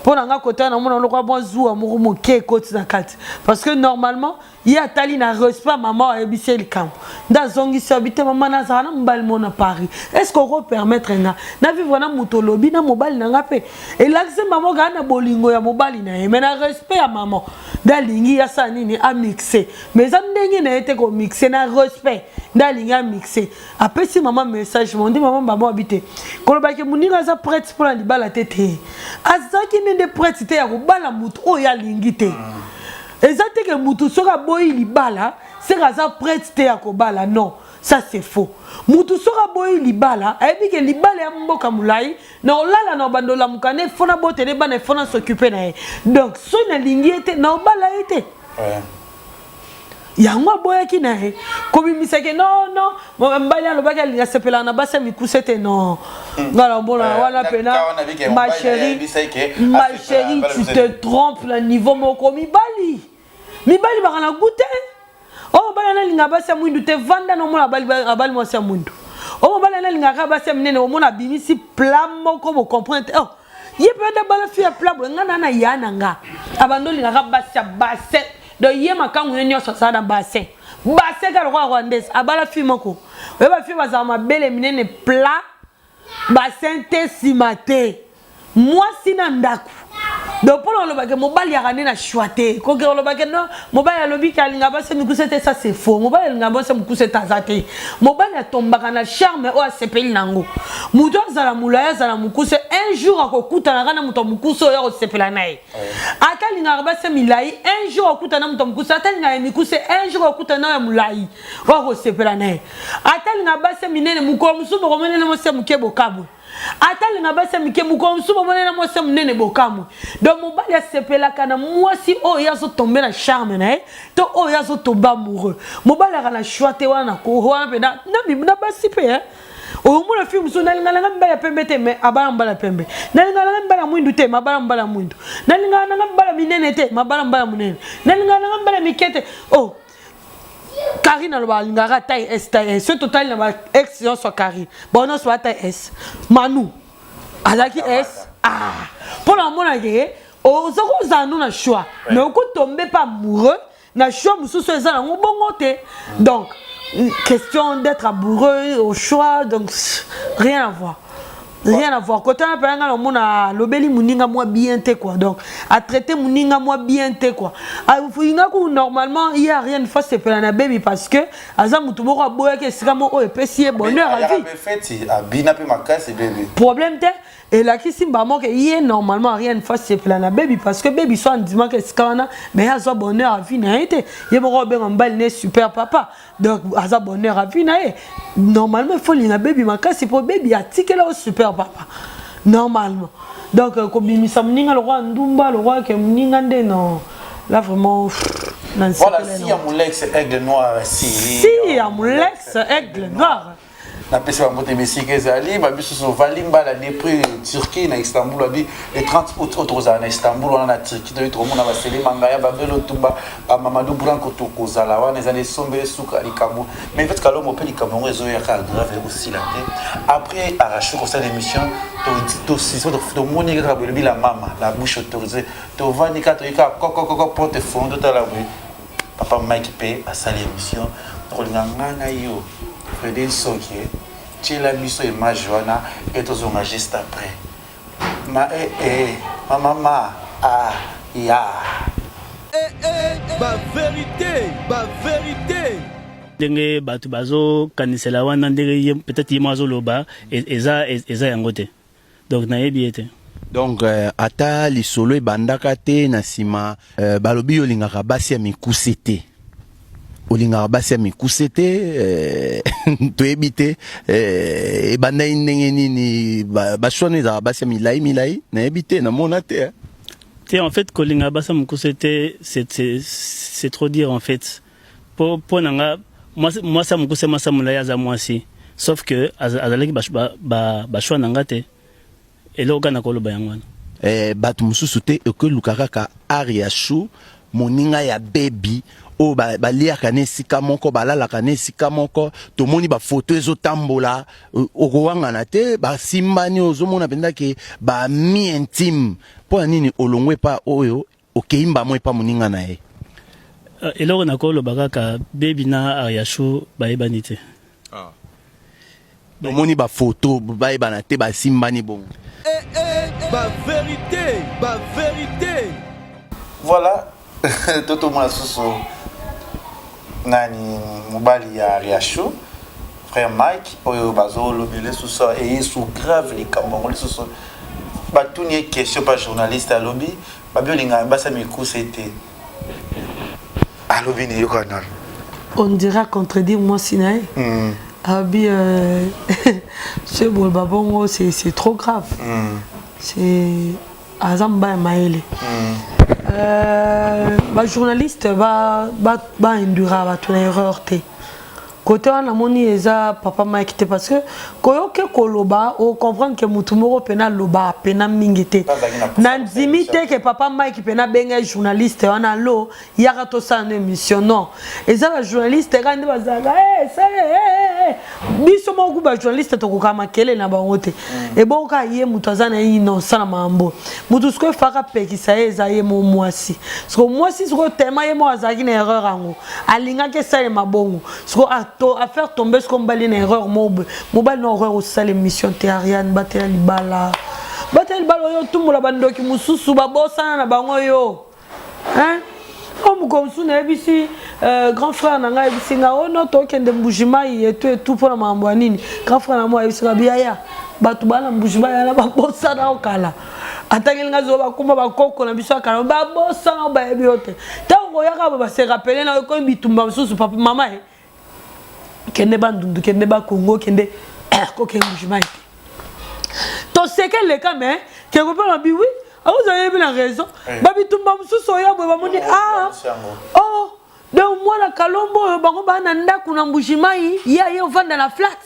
[SPEAKER 4] Mpo na ngai kota namona lokola mwa zuwa moko moke ekoti na kati, parce que normalement ye atali na respect mama ayebisi ye likambo nde azongisi abi te: mama, nazala na mobali mo na Paris, est ce que okopermettre nga na vivre na moto olobi na mobali na nga? Mpe elakisi mama okaa na bolingo ya mobali na ye, mais na respect ya mama nde alingi asala nini, amixer. Mais eza ndenge na ye te komixer, na respect nde alingi amixer. Apesi mama message mo nde mama mama abi te kolobaki moninga aza prête mpona libala te. Te, azalaki nde nde prête te ya kobala motu oyo alingi te. Eza te ke mutu soki aboyi libala seke aza prête te ya kobala. Non, ça c'est faux. Mutu soki aboyi libala, ayebi ke libala ya mboka molai, na olala na obanda olamuka ne fo na botele bana, fo na s'occuper na ye. Donc soki nalingi ye te, na obala ye te. Yango aboyaki na ye kobimisaki non non, mobali alobaki alinga asepelaka na basi ya mikuse te. Non, nga namona wana pena, ma chérie, ma chérie, tu te trompes na niveau moko. Mibali mibali baka na goût te. Oyo mobali ana alinga basi ya mwindu te, vanda na omona abali mwasi ya mwindu. Oyo mobali ana alingaka basi ya minene, omona abimisi plat moko, bocomprendre te. Oh, ye mpe ada bala fille ya plat boye. Nga na na ya na nga abandi olingaka basi ya bassin. Donc ye makangu ye nyonso azala na bassin, bassin kaka lokola rwandaise. Abala fille moko oyo bafille bazala mabele minene, plat, bassin te, nsima te, mwasi na ndako. Donc mpona olobake mobali yaka nde na choix te, koke olobake non, mobali alobi ke alinga basi mikuse te, ça c'est faux. Mobali alinga basi mikuse te aza te. Mobali atombaka na charme oyo asepeli nango. Moto azala molai, azala mokuse, un jour akokutanaka na moto ya mokuse oyo akosepela na ye. Ata alingaka basi milai, un jour akutana na moto ya mokuse. Ata alingaka ya mikuse, un jour akutana na ya molai oyo akosepela na ye. Ata alingaka basi ya minene, mokolo mosusu bokomonena mwasi ya moke, bokamwe. Ata alinga basi ya mike, mokolo mosusu bomonena mwasi ya monene, bokamwe. Donc mobali asepelaka na mwasi oyo ye azotombe na charme na ye to oyo ye azotombe amoureux. Mobali aka na choix te wana wana mpe na basi mpe, eh. Omona fille mosusu: "Nalinga nanga mibali ya pembe te", mais abala mobali ya pembe. "Nalinga nanga mibali ya mwindu te", mais abala mobali ya mwindu. "Nalinga nanga mibali ya minene te", mais abala mobali ya monene. "Nalinga nanga mibali ya mike te." Oh, Karine aloba alingaka taille S, taille S. Soki totali na ba ex nyonso ya Karine, bango nyonso ba taille S. Manu azalaki S. Ah, mpo na omonake oza kozala no na choix, mais okotombe mpe amoureux na choix mosusu eza nango bongo te. Donc question d'être amoureux au choix, donc rien à voir, rien à voir. Kotana mpe nga namona alobeli moninga mwa bien te quoi. Donc atraité moninga mwa bien te quoi. Ingaku normalement ye rien fois sepela na bebi parce que aza motu moko aboyaki esika moko oyo epesi ye bonheur à vie.
[SPEAKER 6] Feti abina mpe makasi bebe.
[SPEAKER 4] Problème te, elakisi mbamo ke ye normalement rien fois sepela na bebi parce que bebi so andimaka esika wana, mais ye azwa bonheur à vie na ye te. Ye moko obenga mobali ne super papa, donc aza bonheur à vie na ye. Normalement il faut linga bebi makasi mpo bebi atikela o super papa normalement. Donc kobimisa moninga lokwa ndumba, lokwa ke moninga nde, non, là vraiment.
[SPEAKER 6] Voilà, si ya Molex aigle noir si.
[SPEAKER 4] Si ya Molex aigle noir.
[SPEAKER 6] Napesi bango te bisika ezali babisusu ovali mbala depuis Turquie na Istanbul. Abi le 30 août oyo tokozala na Istanbul wana na Turquie, toyi tokomona baselema ngaya, babelo tumba, bamamadou Branco. Tokozala wana, eza esombe esuka likambo. Mais en fait Kalombo mpe likambo yango ezoyaka grave, ekosila te. Après Arachu kosala émission, tomoni kaka boyebi la mama la bouche autorisée, tovandi kaka, toyi kaka kokokoko porte fond, totala boye papa Mike mpe asali émission. Tokolinga ngai na yo, Fredi Soki, tiela biso image wana e tozonga juste après ma eh, eh, mama ma ah ya.
[SPEAKER 1] Eh, eh, ba vérité, ba vérité.
[SPEAKER 5] Ndenge bato bazokanisela wana, ndenge ye peut-être ye mo azoloba, eza yango te. Donc nayebi ye te.
[SPEAKER 3] Donc ata lisolo ebandaka te na nsima, balobi yo olingaka basi ya mikuse te, olingaka basi ya mikuse te, toyebi te ebandaki ndenge nini. Bashwana ezalaka basi ya milai milai, nayebi te, namona te, eh.
[SPEAKER 5] Te, en fait kolinga basi ya mokuse te, c'est trop dire en fait. Mpo na nga mwasi ya mokuse, mwasi ya molai aza mwasi, sauf que azalaki bachoix na nga te. Eloko kaka na koloba yango wana.
[SPEAKER 3] Bato mosusu te ekoluka kaka Aria Chou, moninga ya bebi oyo baliaka na esika moko, balalaka na esika moko. Tomoni bafoto ezotambola, okowangana te, basimbani, ozomona mpenza ke bami intime. Mpo ya nini olongwe epa oyo, okei mbamo epa moninga na ye?
[SPEAKER 5] Eloko nakoloba kaka, bebi na Ariashu bayebani te.
[SPEAKER 3] Tomoni bafoto, bayebana te, basimbani bongo.
[SPEAKER 1] Eh, eh, ba vérité, ba vérité.
[SPEAKER 6] Voilà, totomona susu nani, mobali ya Riachu, frère Mike oyo bazolobela lisusu eye su grave likambo yango lisusu. Batuni ye question pa journaliste, alobi babi olingaka basa mikuse te. Alobi ne yoka nano.
[SPEAKER 4] On dira contredire mwasi na ye. Abi soki boloba bongo, c'est trop grave. C'est aza mobali ya mayele. Bajournaliste bainduira bato na erreur te. Kote wana namoni eza papa Mike te, parce que koyoke koloba, ocomprendre ke motu moko mpena aloba pena mingi te.
[SPEAKER 6] Bazalaki na posa.
[SPEAKER 4] Nandimi te ke papa Mike mpena abenga journaliste wana: "Alo, yaka tosala no émission." Non, eza bajournaliste kaka nde bazalaka "Eh, eh, eh, eh." Biso moko ku bajournaliste tokoka makele na bango te. Ebongo kaka ye moto aza na ye innocent na makambo. Motu sikoyo efaka pekisa ye, eza ye mo mwasi. Sikoyo mwasi sikoyo tema ye moko azalaki na erreur yango, alingaki esalema bongo. Sikoyo afaire tomber sikoyo mobali na erreur moko boye. Mobali na erreur, osala émission te. Ariane, batela libala, batela. Batela libala oyo otumbola bandoki mosusu babosana na bango yo. Hein? Oyo mokolo mosusu nayebisi euh, grand frère na ngai ayebisi ngai oyo oh no tokende Mbujimayi etu etu mpo na makambo ya nini. Grand frère na moi ayebisi ngai biyaya bato baa na Mbujimayi wana babosana okala. Atangeli ngai zoba bakoma bakoko na biso ya kala babosana bayebi yo te. Ntango koyaka ba se rappeler na yo ekomi bitumba mosusu papa mama ye kende Bandundu kende Bakongo kende kokende Mbujimayi te. Toseke leka mais quelque part na bi oui akozala yebi na raison eh. Babitumba mosusu oya boye bamoni oh, ah oh donc mwana Kalombo oyo bango baa na ndako na Mbujimai, ye aye ovanda na flat,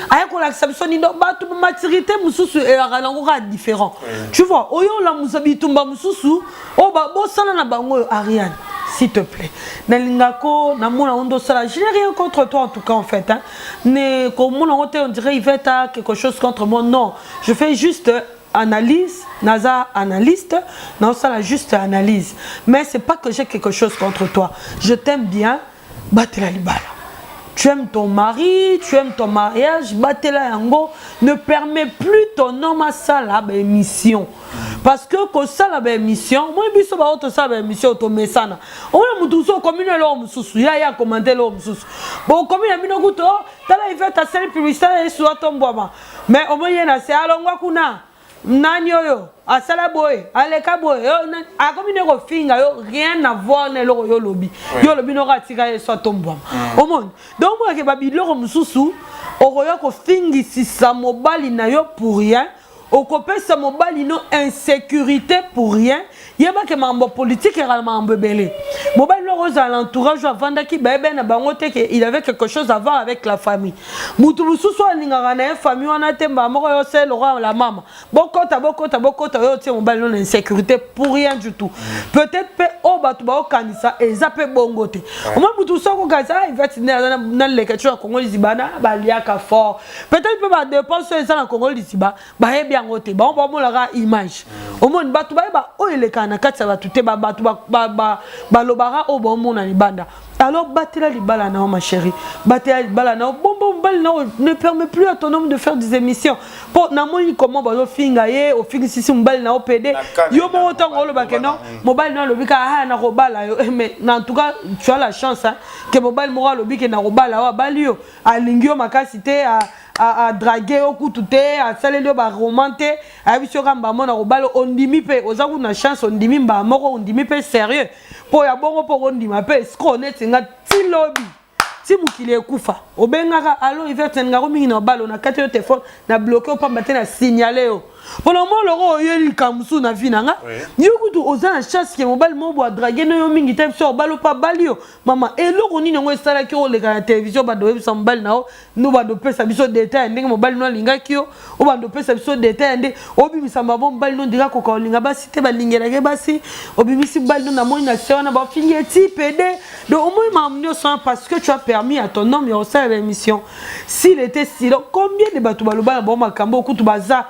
[SPEAKER 4] aye kolakisa biso nini. Donc bato maturité mosusu eyaka nango kaka différent, tu vois. Oyo olamusa bitumba mosusu oyo babosana na bango oyo. Ariane, s'il te plaît, nalingako namona ngo ndosala. Je n'ai rien contre toi en tout cas, en fait, hein. Ne komona ngo te on dirait Yvette a quelque chose contre moi. Non, je fais juste analyse, naza analyste, naosala juste analyse, mais c'est pas que j'ai quelque chose contre toi. Je t'aime bien. Batela libala. Tu aimes ton mari, tu aimes ton mariage, batela yango. Ne permets plus ton homme asala baémission, parce que kosala baémission, moi biso bao tosala baémission, tomesana. Omona motu mosusu okomi no eloko mosusu ya ya commenter eloko mosusu, bokomi na bino kutu tala Ivete asali publicité na Yesu atombwama, mais omoni ye na se alongwa kuna, nani oyo asala boye, aleka boye, akomi nde kofinga yo, rien à voir na eloko yo olobi. Yo olobi noko atika Yesu atombwama. Omoni donc omonake babiloko mosusu okoya kofingisisa mobali na yo pour rien, okopesa mobali no insécurité pour rien. Yebake makambo ya politike ekala makambo ebele. Mobali no akozala na entourage oyo avandaki, bayebe na bango te ke il avait quelque chose à voir avec la famille. Mutu mosusu oyo alingaka na ye famille wana te, mbala moko yo se lokwa la mama, bokota bokota bokota, oyo otie mobali no na insécurité pour rien du tout. Peut-être mpe oyo bato baokanisa eza mpe bongo te. Omoi mutu mosusu akokanisa ah, Ivete nde aza na leka tio ya Kongo Liziba na baliaka fort. Peut-être mpe badepense oyo eza na Kongo Liziba bayebi yango te, bango bamonaka image. Omoni bato bayeba oyo elekaka na kati ya bato te, bato balobaka oyo baomona libanda. Alors batela libala na yo, ma chérie, batela libala na yo, bomba mobali na yo. Ne permet plus à ton homme de faire des émissions, mpo namoni comment bazofinga ye. Ofingisisi mobali na yo pede yo moko ntango olobake non, mobali na yo alobi kaka aya nakobala yo. Mais en tout cas tu as la chance, hein, ke mobali moko alobi ke nakobala yo, abali yo, alingi yo makasi te, adraguer yo kutu te, asaleli yo baroman te, ayebisi yo kaka mbamo na kobala, ondimi mpe. Oza kutu na chance, ondimi mbala moko, ondimi mpe sérieux mpo ya bongo, mpo kondima mpe escroc neti nga ti lobi ti mokili ekufa. Obengaka allo Ivete, nalingako mingi na obala, na kati yo telefone na bloquer yo pamba te, na signaler yo mpona omona loko oyeli likambo mosusu na vie na nga. Yo kutu oza na chance ke mobali moko bo adraguer no yo mingi te, biso obali mpo abali yo. Mama, eloko nini yango esalaki oleka na télévision, bando oyebisa mobali na yo no, bando opesa biso détail ya ndenge mobali no alingaki yo, o bando opesa biso détail ya nde obimisa mabo mobali no ndika koka olinga basi te, balingelaki basi, obimisi mobali no, namoni na se wana bafingi eti pede. Donc omoni makambo nyonso wana parce que tu as permis à ton homme ya kosala baémission. S'il était silent, combien de bato baloba na bango makambo okutu baza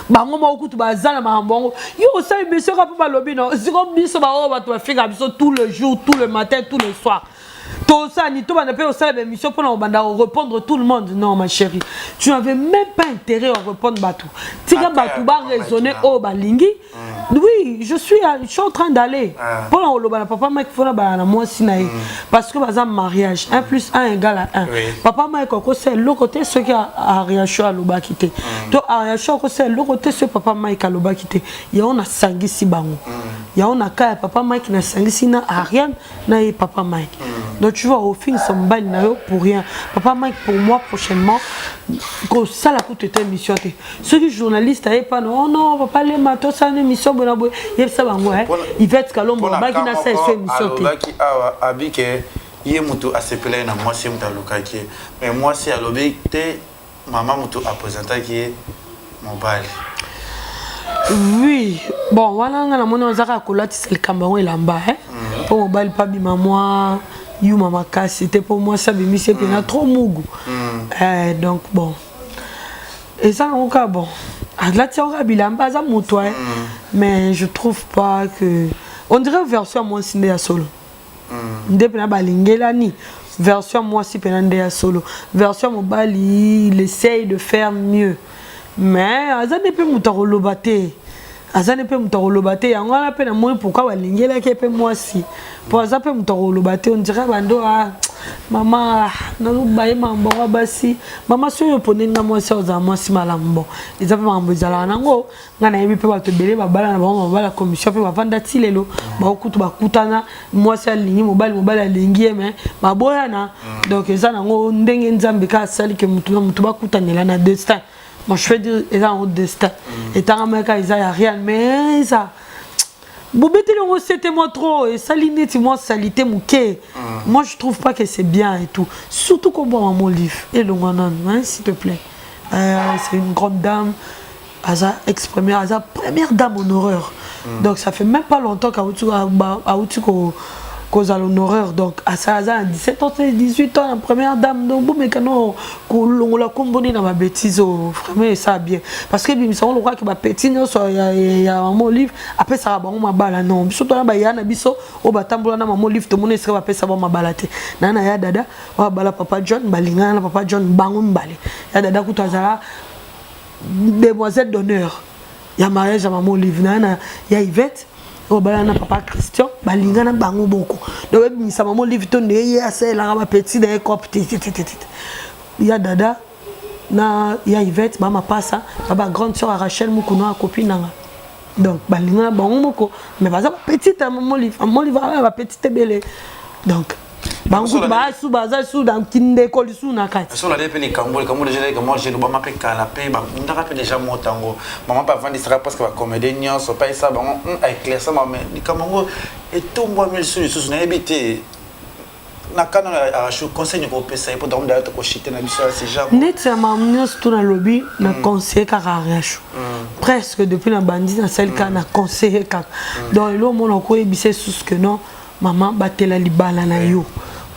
[SPEAKER 4] bango moko kutu baza na makambo yango? Yo osali biso kaka mpo balobi no siko biso baoyo bato bafingaka biso tout le jour, tout le matin, tout le soir, tosala tobanda mpe osala baémission mpona kobanda korépondre tout le monde? Non, ma chérie, tu n'avais même pas intérêt à répondre bato. Tika bato baraisonner oyo balingi. Oui, je suis en train d'aller mpona koloba na papa Mike, mpona bala na mwasi na ye, parce que baza mariage 1 plus 1 égale à 1. Papa Mike akosala eloko te soki Ariacho alobaki te, to Ariacho akosala eloko te soki papa Mike alobaki te. Yango nasangisi bango, yango na ka ya papa Mike nasangisi na Ariane na ye papa Mike. Donc tu vois, ofingisa mobali na yo pour rien. Papa Mike, pour moi, prochainement kosala kutu ete émission te. Soki journaliste aye pa no, oh non, papa Lema, tosala na émission boye na boye, yebisa bango Ivete Kalombo abaki nasala eso émission te.
[SPEAKER 6] Alobaki awa abi ke ye moto asepelaki na mwasi, ye moto alukaki ye, mais mwasi alobi te mama moto apresentaki ye mobali.
[SPEAKER 4] Oui, bon, wana nga namoni oza kaka kolatisa likambo yango elamba mpo mobali mpo abima mwa yuma makasi te, mpo mwasi abimisi ye mpena trop mugu. Donc bon, eza nango kaka bon, alati yango kaka bilamba, aza moto, mais je trouve pas que on dirait version ya mwasi nde ya solo nde mpena balingelani. Version ya mwasi mpena nde ya solo. Version ya mobali, il essaye de faire mieux. Mais aza nde mpe moto akoloba te, aza nde mpe moto akoloba te. Yango wana mpe namoni pourquoi balingelaki ye mpe mwasi, mpo aza mpe moto akoloba te. On dirait bando, ah, mama nazobaye makambo yango ya basi. Mama, soki oyo oponeli nga mwasi, ozala mwasi malamu. Bon, eza mpe makambo ezalaka nango. Ngai nayebi mpe bato ebele babala na bango, babala commission mpe bavanda ti lelo. Baokutu bakutana, mwasi alingi mobali, mobali alingi ye, mais baboyana. Donc eza nango ndenge Nzambe kaka asali ke motu na motu bakutanela na destin. Bon, je veux dire, eza yango destin etangama kaka, eza ya rien. Mais eza bobeteli yango, c'était moi trop, esali neti mwa salité moke. Moi, je trouve pas que c'est bien et tout, surtout kombo mama Olive elongwa nanu, hein, s'il te plaît. C'est une grande dame, aza ex première, aza première dame honoraire. Donc ça fait même pas longtemps qu'auti auti ko kozala honoraire. Donc aza na 17 ans, 18 ans na première dame. Donc bomeka no kolongola kombo nde na babêtises oyo. Vraiment, esa bien, parce que ebimisango lokwaki bapetits nyonso ya mama Olive apesaka bango mabala. Non, biso tona baya na biso oyo batambola na mama Olive, tomoni esika bapesa bango mabala te. Na ya dada oyo abala papa John, balingana na papa John bango mibale. Ya dada kutu azala demoiselle d'honneur ya mariage ya mama Olive. Na ya Yvette oyo bala na papa Christian, balingana bango moko. Donc ebimisa mama Olive to ndenge ye asalelaka bapetits na ye cope te te te te te. Ya dada na ya Yvette bamapasa ba bagrande sœur ya Rachel Mokuna, akopi nanga. Donc balingana bango moko, mais baza bapetite ya mama Olive. Mama Olive aa bapetite ebele, donc bango basu baza su na kindeko lisusu na kati.
[SPEAKER 6] So nalei mpe likambo déjà, likambo déjà elobama mpe kala, mpe bakundaka mpe déjà moto yango. Mama mpe avandisaka presque bacomédie nyonso mpe ayesa bango, aéclaircir. Mais likambo yango etombwami lisusu, nayebi te. Na kana Arachou, conseil nini kopesa ye mpo dango daya tokoshite na biso ya seja?
[SPEAKER 4] Neti ya makambo nyonso to nalobi, na conseiller kaka Ariachou. Presque depuis na bandi nasali kaka na conseiller kaka. Donc elo omona okoyebisa esusu que non, mama, batela libala na yo,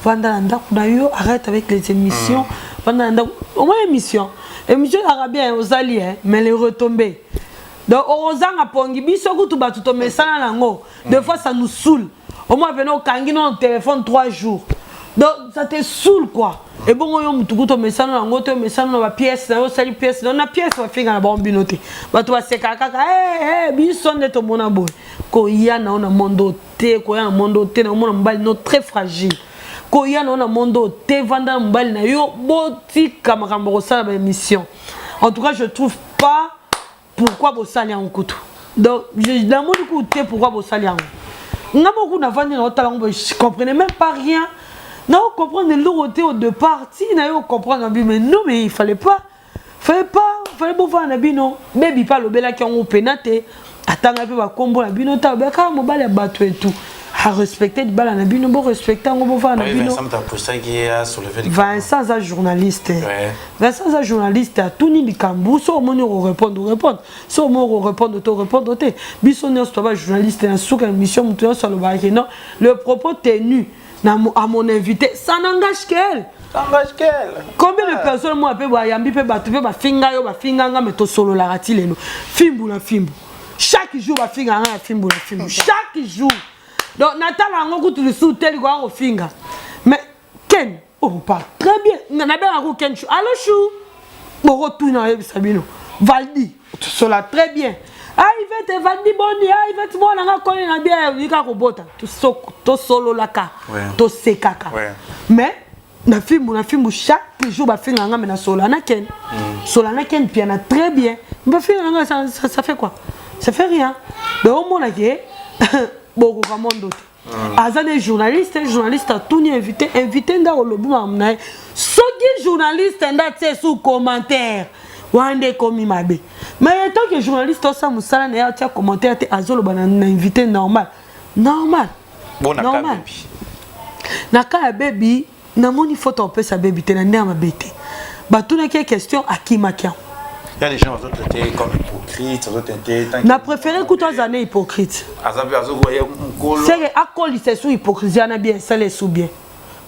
[SPEAKER 4] vanda na ndako na yo, arrête avec les émissions, vanda na ndako. Au moins émission ezalaka bien, ozali, mais les retombées, donc okozanga pongi. Biso kutu bato tomesana nango, des fois ça nous saoule. Au moins pene okangi no téléphone 3 jours, donc ça te saoule quoi. Ebongo yo mutu kutu omesana yango te, omesana na bapièce na yo, osali pièce na pièce, bafinga na bango bino te, bato basekaka kaka. Biso nde tomona boye, koya na yo na monde oyo te, koya na monde oyo te, na omona mobali no très fragile. Koya na yo na monde oyo te, vanda na mobali na yo, botika makambo kosala baémission. En tout cas, je trouve pas pourquoi bosali yango kutu. Donc namoni kutu te pourquoi bosali yango. Nga moko navandi na otala yango, je comprenais même pas rien. Na comprendre eloko te au départ, ti na yo comprendre bi. Mais non, mais il fallait pas, fallait bovanda na bino. Bebi mpe alobelaki yango pena te, atanga mpe bakombo na bino te, alobelaka mobali ya bato etu arespecte libala na bino, borespecte yango, bovanda na bino. Vincent aza journaliste, Vincent aza journaliste, atuni likambo. So omoni okorépondre, orépondre. So omoni okorépondre te, orépondre te. Biso nyonso toba journaliste. Na suka émission, moto nyonso alobaki non, le propos tenu na, à mon invité, ça n'engage qu'elle.
[SPEAKER 6] Engage qu'elle.
[SPEAKER 4] Combien de personnes moi mpe bayambi mpe bato mpe bafinga yo, bafinga nga, me tosololaka ti lelo, fimbu na fimbu. Chaque jour bafinga nga na fimbu na fimbu, chaque jour. Donc natala yango kutu lisusu te, likoka kofinga. Mais Ken, oh, on parle très bien. Nabengaka Ken Chou, allo Chou, bokotuna, oyebisa bino Valdi, tosola très bien. Ah, Ivete, Valdi, boni? Ah, Ivete, mwana nga koli na bien, oyika kobota. Tosololaka, tosekaka. Mais na fimbu na fimbu, chaque jour bafinga nga, me nasola na Ken, sola na Ken Piana très bien. Bafinga nga, ça fait quoi? Ça fait rien. Donc omona ke bokoka mondo te. Aza ne journaliste, journaliste atuni invité, invité nde olobi makambo na ye. Soki journaliste nde atie sous commentaire wana, nde ekomi mabe. Mais en tant que journaliste, osala mosala na ye, atia commentaire te, azoloba na invité normal, normal. Normal. Na ka ya bebi, namoni faute opesa bebi te na ndenge ya mabe te. Batunaki ye question, akimaki yango.
[SPEAKER 6] Il y a des gens qui sont traités comme hypocrites, qui sont
[SPEAKER 4] Na préféré kutu aza ne hypocrite. Seke akolisa esu hypocrisie wana bien, esala esu bien.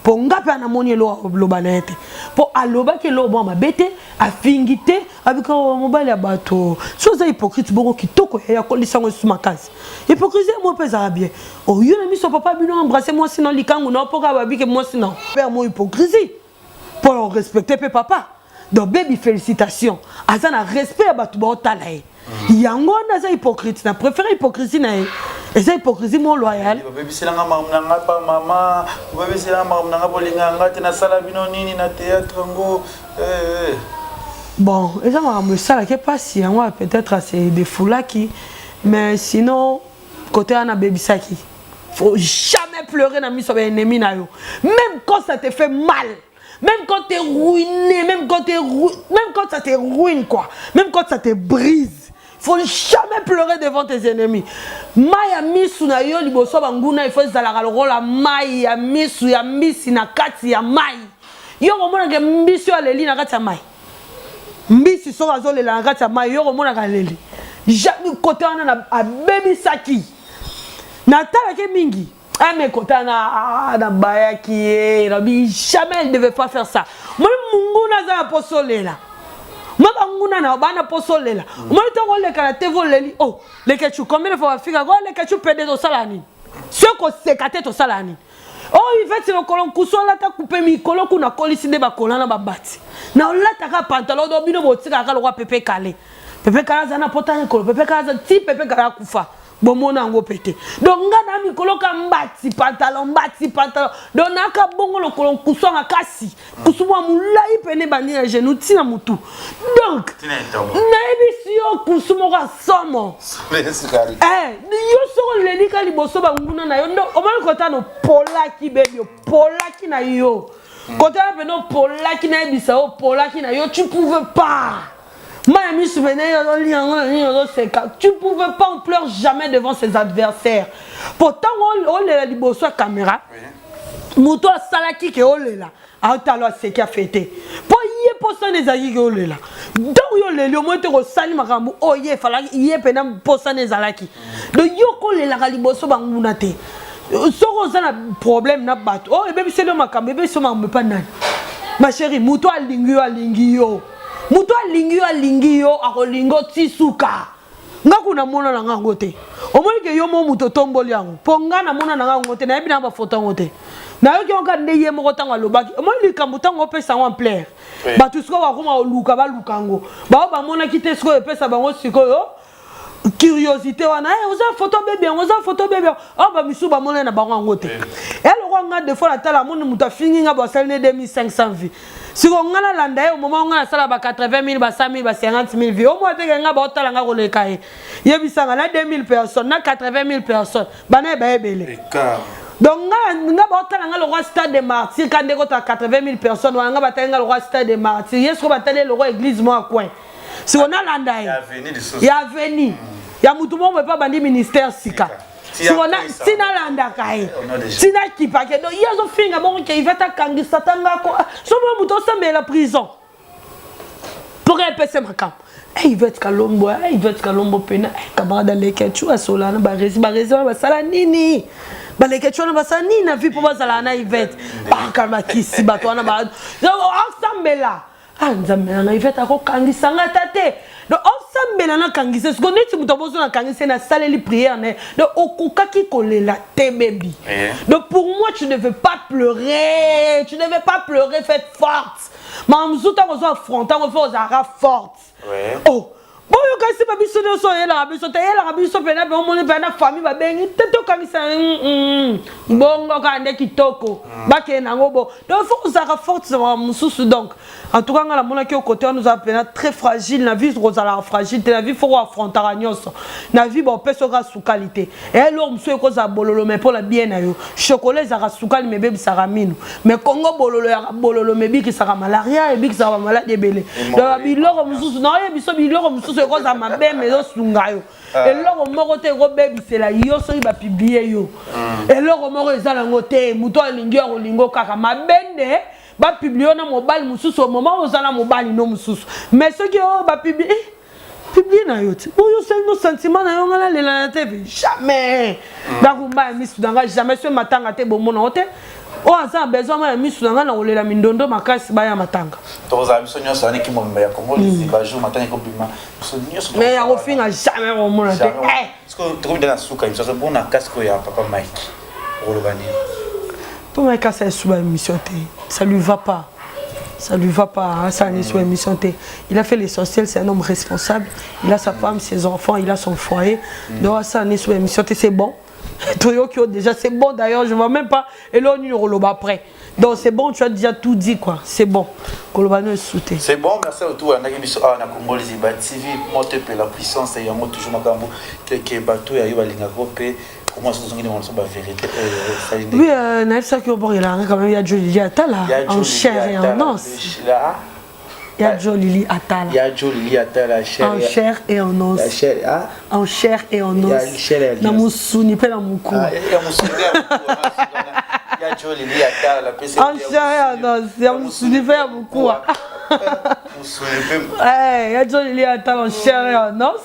[SPEAKER 4] Mpo nga mpe anamoni eloko aloba na ye te, mpo alobaki eloko mwa mabe te, afingi te, abika mobali ya bato. So oza hypocrite bongo, kitoko ya akolisa yango esu makasi. Hypocrisie mo mpe ezala bien. Oyo na miso papa bino, embrasse mwasi na likangu na mpoka, babike mwasi na père mo hypocrisie mpo respecte mpe papa. Donc baby, félicitation, aza na respect ya bato baotala ye. Yango wana aza hypocrite, na préféré hypocrisie na ye, eza hypocrisie mo loyal.
[SPEAKER 6] Babebiselanga makambo na nga pa mama, babebiselanga makambo na nga, bolinga nga te, nasala bino nini na théâtre yango eh, eh.
[SPEAKER 4] Bon, eza makambo esalaki mpasi, yango wana peut-être ase défoulaki, mais sinon côté wana abebisaki. Faut jamais pleurer na miso ya baennemi na yo, même quand ça te fait mal, même quand t'es ruiné, même quand t'es ru... même quand ça te ruine quoi, même quand ça te brise, faut jamais pleurer devant tes ennemis. Mai ya misu na yo liboso ya banguna, il faut ezalaka lokola mai ya misu ya mbisi na kati ya mai. Yo komonaka mbisi oyo aleli na kati ya mai, mbisi soki azolela na kati ya mai, yo komonaka aleli jamais. Kote wana abebisaki, natalaki mingi ame kote wana nabayaki ye, nabi jamais elle devait pas faire ça. Moi munguna aza na poso olela, mwa banguna na bana poso olela, omoni ntango oleka na TV oleli, oh Lekechu, combien de fois bafika ko Lekechu pede, tosala nini? Soki koseka te, tosala nini? Oyo Iveti lokolo nkusu olata kupe mikolo kuna kolisi nde bakola na babati na olataka pantalon do bino botikaka lokwa Pepe Kale. Pepe Kale aza na pota mikolo, Pepe Kale aza ti Pepe Kale akufa, bomona yango pe te. Donc nga na mikolo ka mbati pantalon, mbati pantalon, donc naka bongo lokolo nkusu ya makasi, nkusu mwa molai pene ebandi na genou ntina motu. Donc nayebisi yo, kusu moko ya somo. Eh, yo soko oleli ka liboso banguna na yo ndo omoni kota na opolaki bebi, opolaki na yo kota wana pene, opolaki, nayebisa yo, opolaki na yo. Tu pouvais pas, mai ya misu pene ozolia yango na nini, ozoseka, tu pouvais pas. On pleure jamais devant ses adversaires, po ntango olela liboso ya caméra, moto asalaki ke olela aotala, aseki, afete mpo ye mposana ezalaki ke olela. Ntango yo oleli, omoi te kosali makambo oyo ye efalaki ye mpena mposana ezalaki. Donc yo kolelaka liboso banguna te. Soki oza na problème na bato oyo ebebiseli yo makambo, ebebisi yo makambo epa nani? Ma chérie, moto alingi yo, alingi yo, moto alingi yo, alingi yo, akolinga yo ti suka. Nga kuna mona na nga yango te, omoni ke yo mo moto otomboli yango, mpo nga namona na nga yango te, nayebi na bafoto yango te, nayoki yango kaka nde ye moko ntango alobaki. Omoni likambo ntango opesa yango ampleur, bato sikoyo bakoma koluka, baluka yango, bao bamonaki te, sikoyo epesa bango sikoyo curiosité wana. Eh, oza photo bebi yango, oza photo bebi yango oyo bamisusu bamona na bango yango te. Eloko nga des fois natala, amoni moto afingi nga bo asali ne 2500 vues, siko nga nalanda ye omoma nga nasala ba 80 000, ba 100 000, ba 50 000 vues, omona teke nga baotala nga koleka ye. Yebisanga na 2000 personnes na 80 000 personnes bana ye bayebele. Donc nga baotala nga lokwa Stade de Martyr ka ndeko ta 80 000 personnes wana, nga batali nga lokwa Stade de Martyr, ye siko batali ye lokwa église moko ya coin. Siko nalanda ye ya aveni ya mutu moko boye mpe abandi ministère sika, siko ti nalandaka ye ti nakipake. Donc ye azofinga bongo ke Ivete akangisa tangako so mo moto osambela prison mpo ka epesa makambo. Ivete Kalombo, Ivete Kalombo pena camarade Alekechu asolana baresi, baresi wana basala nini? Balekechu wana basala nini na vie mpo bazalaka na Ivete? Baka bakisi bato wana asambela. Ah, Nzambe na ngai, Ivete akokangisa nga ata te. Donc osambela nakangisa, siko neti moto abozo nakangisa ye, nasaleli prière na ye. Donc okokaki kolela te bebi. Donc pour moi tu ne devais pas pleurer, tu ne devais pas pleurer. Faites forte, makambo mosusu ntango ozo affronte yango, faut ozalaka forte. Oh, boyoka nsima biso nyonso oyelaka biso te, eyelaka biso mpena mpe omoni mpe na famille babengi te, tokangisa bongo kaka nde kitoko bakende yango bo. Donc faut ozalaka forte na makambo mosusu. Donc en tout cas nga namonaki yo kote wana ozala mpena très fragile. Na vie kozalaka fragile te, na vie faut koaffrontaka nyonso. Na vie baopesa oka sukali te, eloko mosusu ekozala bololo, mais mpola bien na yo. Chocolat ezalaka sukali mais ebebisaka mino, mais kongo bololo yaka bololo mais ebikisaka malaria, ebikisaka bamaladi ebele. Donc biloko mosusu naoyebi biso, biloko mosusu ekozala mabe mais ezosunga yo. Eloko moko te ekobebisela yo soki bapublier yo, eloko moko eza nango te. Moto alingi yo, akolinga kaka mabe nde bapublier yo na mobali mosusu, moment oza na mobali no mosusu. Mais soki oyo bapublier, publie na yo te, oyo osali no sentiment na yo, nga nalela na TV jamais, nakumba ya misu na nga jamais. So matanga te, bomona yo te oyo aza na besoin ma ya misu na nga na kolela mindondo makasi, baya matanga.
[SPEAKER 6] Tokozala biso nyonso wana kimomba ya Kongo Liziba, jour matanga ekobima, biso nyonso.
[SPEAKER 4] Mais ya kofinga jamais komona te.
[SPEAKER 6] Tokomi na suka biso bona casque ya papa Mike, okoloba nini?
[SPEAKER 4] Mpo Mike asa esuba émission te, ça lui va pas. Ça lui va pas, hein, ça n'est sur émission T. Il a fait l'essentiel, c'est un homme responsable. Il a sa femme, ses enfants, il a son foyer. Donc ça n'est sur émission T, c'est bon. Toyoki déjà, c'est bon d'ailleurs, je vois même pas. Et là, on y après. Donc c'est bon, tu as déjà tout dit quoi. C'est bon. Kolobano est
[SPEAKER 6] C'est bon, merci à tout. On a biso awa na Congo Liziba TV, moto pe la puissance yango toujours makambo keke bato ya yo balingaka pe comment sozongi na ba vérité
[SPEAKER 4] euh, Oui, euh, nayebisaki yo bokelanga quand même ya Jolili Atala en chair et en os. Ya Jolili Atala.
[SPEAKER 6] Ya Jolili Atala
[SPEAKER 4] chair. En chair et en os.
[SPEAKER 6] Ya chair, ah.
[SPEAKER 4] En chair et en os.
[SPEAKER 6] Ya chair et en os.
[SPEAKER 4] Na musuni pe na mukuwa.
[SPEAKER 6] Ah, ya musuni Ya Jolili Atala la pesa.
[SPEAKER 4] En chair et en os. Ya musuni pe ya mukuwa.
[SPEAKER 6] Musuni pe.
[SPEAKER 4] Eh, ya Jolili Atala en chair et en os.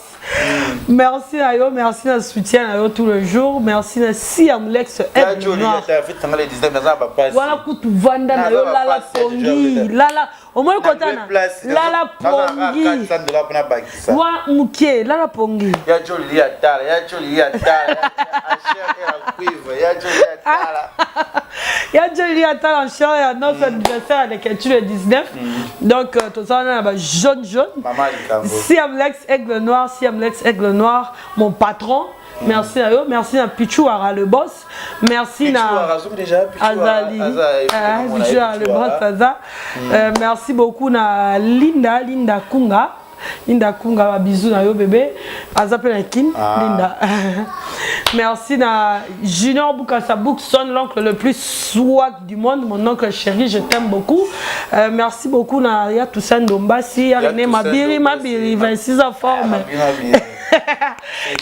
[SPEAKER 4] Merci na yo, merci na soutien na yo tout le jour. Merci na Siam Lex
[SPEAKER 6] Ya Jolili Atala fait tanga les 19 naza ba passe.
[SPEAKER 4] Wana kutu vanda na yo lala pongi, lala omoni kotana lala pongi wa mukie lala pongi
[SPEAKER 6] ya joli ya tala ya joli ya tala ya joli ya tala
[SPEAKER 4] ya joli ya tala en chair ya notre anniversaire avec tu le 19 donc euh, tozala na ba jaune jaune siam lex aigle noir siam lex aigle noir mon patron Merci à eux, merci à Pichou Ara le boss, merci na Azali, Pichou Ara le boss Aza. Euh, merci beaucoup na Linda, Linda Kunga. Linda Kunga ba bisous na yo bébé. Aza pe na kin, ah. Linda. merci na Junior Bukasa Bookson, l'oncle le plus swag du monde, mon oncle chéri, je t'aime beaucoup. Euh, merci beaucoup na ya Toussaint Dombasi, ya René Mabiri, Mabiri, 26 ans forme.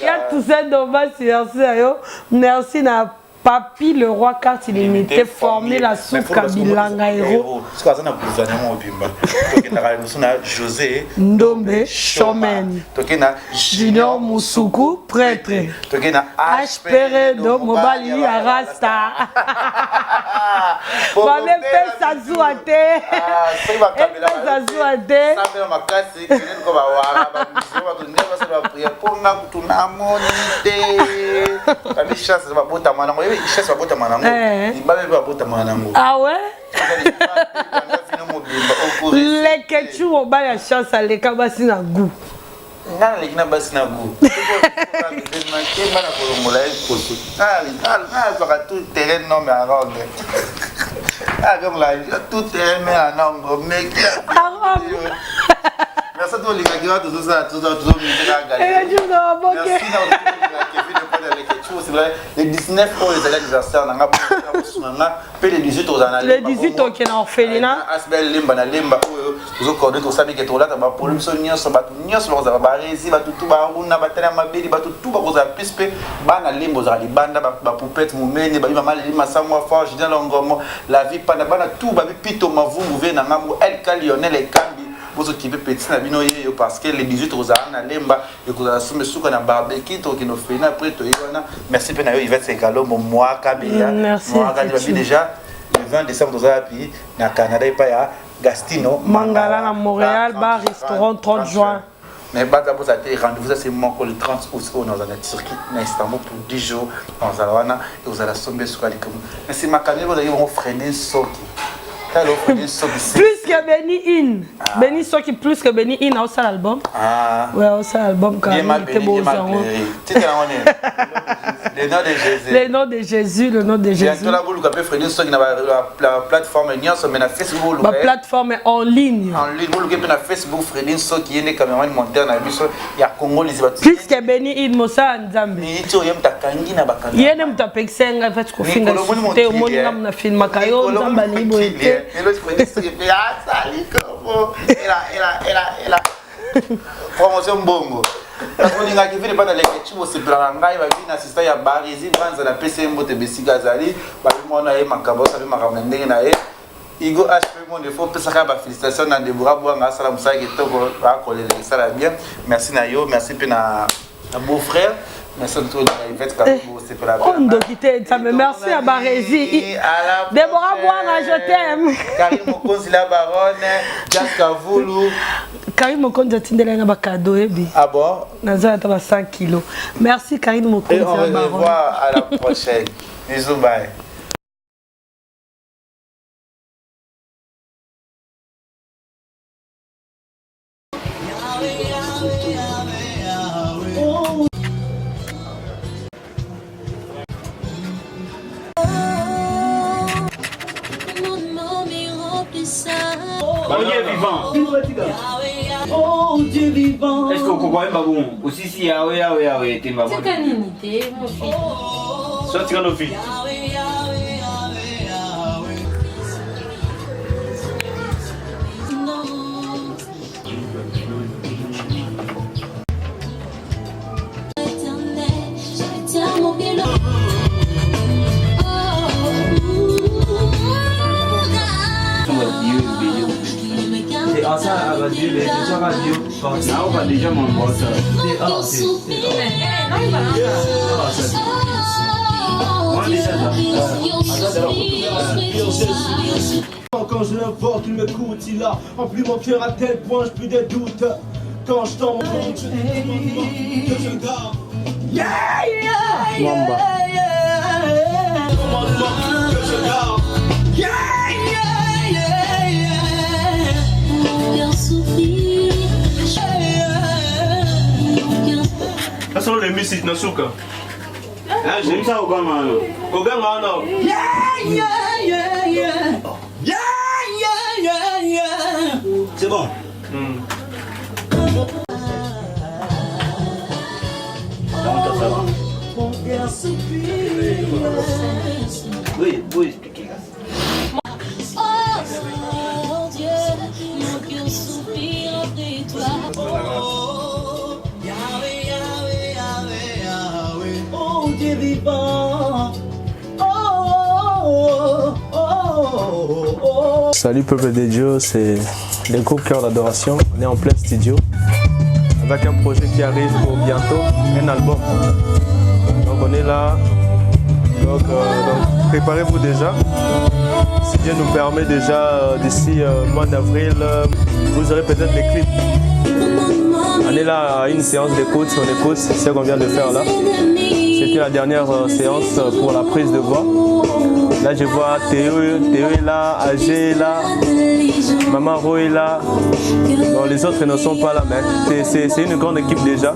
[SPEAKER 4] Ya Toussaint Dombasi, merci na yo. Merci na Papi le roi carte illimitée formule la suka bilanga héros.
[SPEAKER 6] Soki aza na gouvernement mobimba tokendaka liboso na José
[SPEAKER 4] Ndombe Showman.
[SPEAKER 6] Toke na
[SPEAKER 4] Junior Musuku prêtre.
[SPEAKER 6] Toke na
[SPEAKER 4] HPR do mobali ya rasta. Bamepesa zuwa te. Epesa zuwa te.
[SPEAKER 6] Sambela makasi kende ko bawara ba bato nde basala ba prière mpo nga kutu namoni te babi chance babotama nango yebi chance babotama nango
[SPEAKER 4] eh.
[SPEAKER 6] libabe mpe babotama nango
[SPEAKER 4] ah ouais lekechu mobali ya chance aleka basi na gout
[SPEAKER 6] nga naleki na basi na gout kemba na kolongola ye poso nga azwaka tout terrain nome aronde azongola tout terrain me anongo meki merci tolingaki wana tozosala tozomizekagalemerci le 19 oyo ezali anniversaire na nga bosunga nga mpe le 18 ozala na
[SPEAKER 4] le 18 okende na orphelinat
[SPEAKER 6] asbel lemba na lemba oyo tozokorde tosali ke tolata bapolo biso nyonso bato nyonso bakozala baresi bato tu baruna batala mabeli bato tu bakozala plus mpe bana lemba ozala libanda bapoupete momene babi mama leli masango fort julien longomo la vie panda bana tu babi pito mavungu vie na ngambo elka lionel ekambi bozokipe petit na bino yeyo parce que le 18 ozala na lemba ekozala sombe suka na barbecue tokende ofeli après toye wana merci mpe na yo Yvette Sekalombo mwaka beya mwaka babi déjà le 20 décembre tozala pi na Canada epai ya Gastino
[SPEAKER 4] Mangala na Montréal bar restaurant 30 juin
[SPEAKER 6] mais baza bozala te rendez-vous eza se moko le 30 août oyo nazala na turquie na istanbul pour 10 jours nazala wana ekozala sombe suka likambo na nsima kaneli bozalaki bongo frene soki
[SPEAKER 4] plus que Benny In. Ah. Benny soki plus que Benny In aosala album.
[SPEAKER 6] Ah.
[SPEAKER 4] Ouais, aosala album quand même te bozango.
[SPEAKER 6] Le nom de Jésus.
[SPEAKER 4] Le nom de Jésus, le nom de Jésus.
[SPEAKER 6] Bientôt la boluka pe Freddy soki na la plateforme nyonso mais na Facebook boluka.
[SPEAKER 4] Ba plateforme en ligne.
[SPEAKER 6] En ligne boluka pe na Facebook Freddy soki yende cameraman monteur na biso ya Congo liziba.
[SPEAKER 4] Plus que Benny In mosala Nzambe.
[SPEAKER 6] Miniti oyo ye moto akangi na bakanga.
[SPEAKER 4] Ye nde moto apekisa ngai fati kofinga lisusu te omoni nga na filmaka yo Nzambe alingi boye te.
[SPEAKER 6] Asali komo ela ela ela ela promotion mbongo olingaki vile bana leke bosepelaka ngai babi na assistant ya barisi banza napesi ye mbote besika azali babi mwana ye makambo osabi makambo na ndenge na ye Hugo HP monde faut pesaka ba félicitations na Deborah Bwanga asala mosala kitoko akolela esala bien merci na yo merci mpe na na beau frère merci na to na Yvette Katumbo sepela
[SPEAKER 4] oh ndoki te nzambe merci ya Barezi Deborah Bwanga je t'aime
[SPEAKER 6] Karim Mokonzi la baronne Jack Kavulu
[SPEAKER 4] Karim Mokonzi atindela nga ba cadeau ebi
[SPEAKER 6] ah bon
[SPEAKER 4] naza ata ba 100 kilos merci Karim Mokonzi
[SPEAKER 6] la baronne et on se revoit à la prochaine bisous bye.
[SPEAKER 9] On est vivant.
[SPEAKER 10] Oh Dieu vivant.
[SPEAKER 9] Est-ce que okokoyemba bongo osisi yawe yawe yawe etemba
[SPEAKER 8] Tika nini te mofi.
[SPEAKER 9] So tika no fi.
[SPEAKER 10] Quand je l'invoque, il m'écoute, il a rempli mon cœur à tel point, je plus des doutes. Quand je t'en compte, je que je garde.
[SPEAKER 1] Yeah, yeah,
[SPEAKER 10] yeah, yeah. Commandement que je garde.
[SPEAKER 1] Yeah, yeah, yeah, yeah.
[SPEAKER 11] Mon cœur soupire. Mon cœur
[SPEAKER 12] Nasolo le music na suka.
[SPEAKER 9] Bomisa koganga wana.
[SPEAKER 12] Koganga wana.
[SPEAKER 10] Yeah, yeah, yeah, yeah. Yeah, yeah, yeah, yeah.
[SPEAKER 9] C'est bon.
[SPEAKER 10] Mon cœur soupire.
[SPEAKER 9] Oui, oui, expliquez.
[SPEAKER 11] Oh Dieu, mon cœur soupire après toi.
[SPEAKER 10] Oh, Yahweh, Yahweh, Yahweh, Yahweh. Oh Dieu vivant. Oh, oh, oh, oh, oh.
[SPEAKER 13] Salut peuple de Dieu, c'est le groupe Cœur d'Adoration. On est en plein studio avec un projet qui arrive pour bientôt, un album. Donc on est là. Donc, donc, préparez-vous déjà. Si Dieu nous permet déjà d'ici mois d'avril, vous aurez peut-être des clips. On est là à une séance d'écoute, on écoute ce qu'on vient de faire là. C'était la dernière séance pour la prise de voix. Là, je vois Théo, Théo est là, AG est là, Maman Ro est là. Bon, les autres ne sont pas là, mais c'est une grande équipe déjà.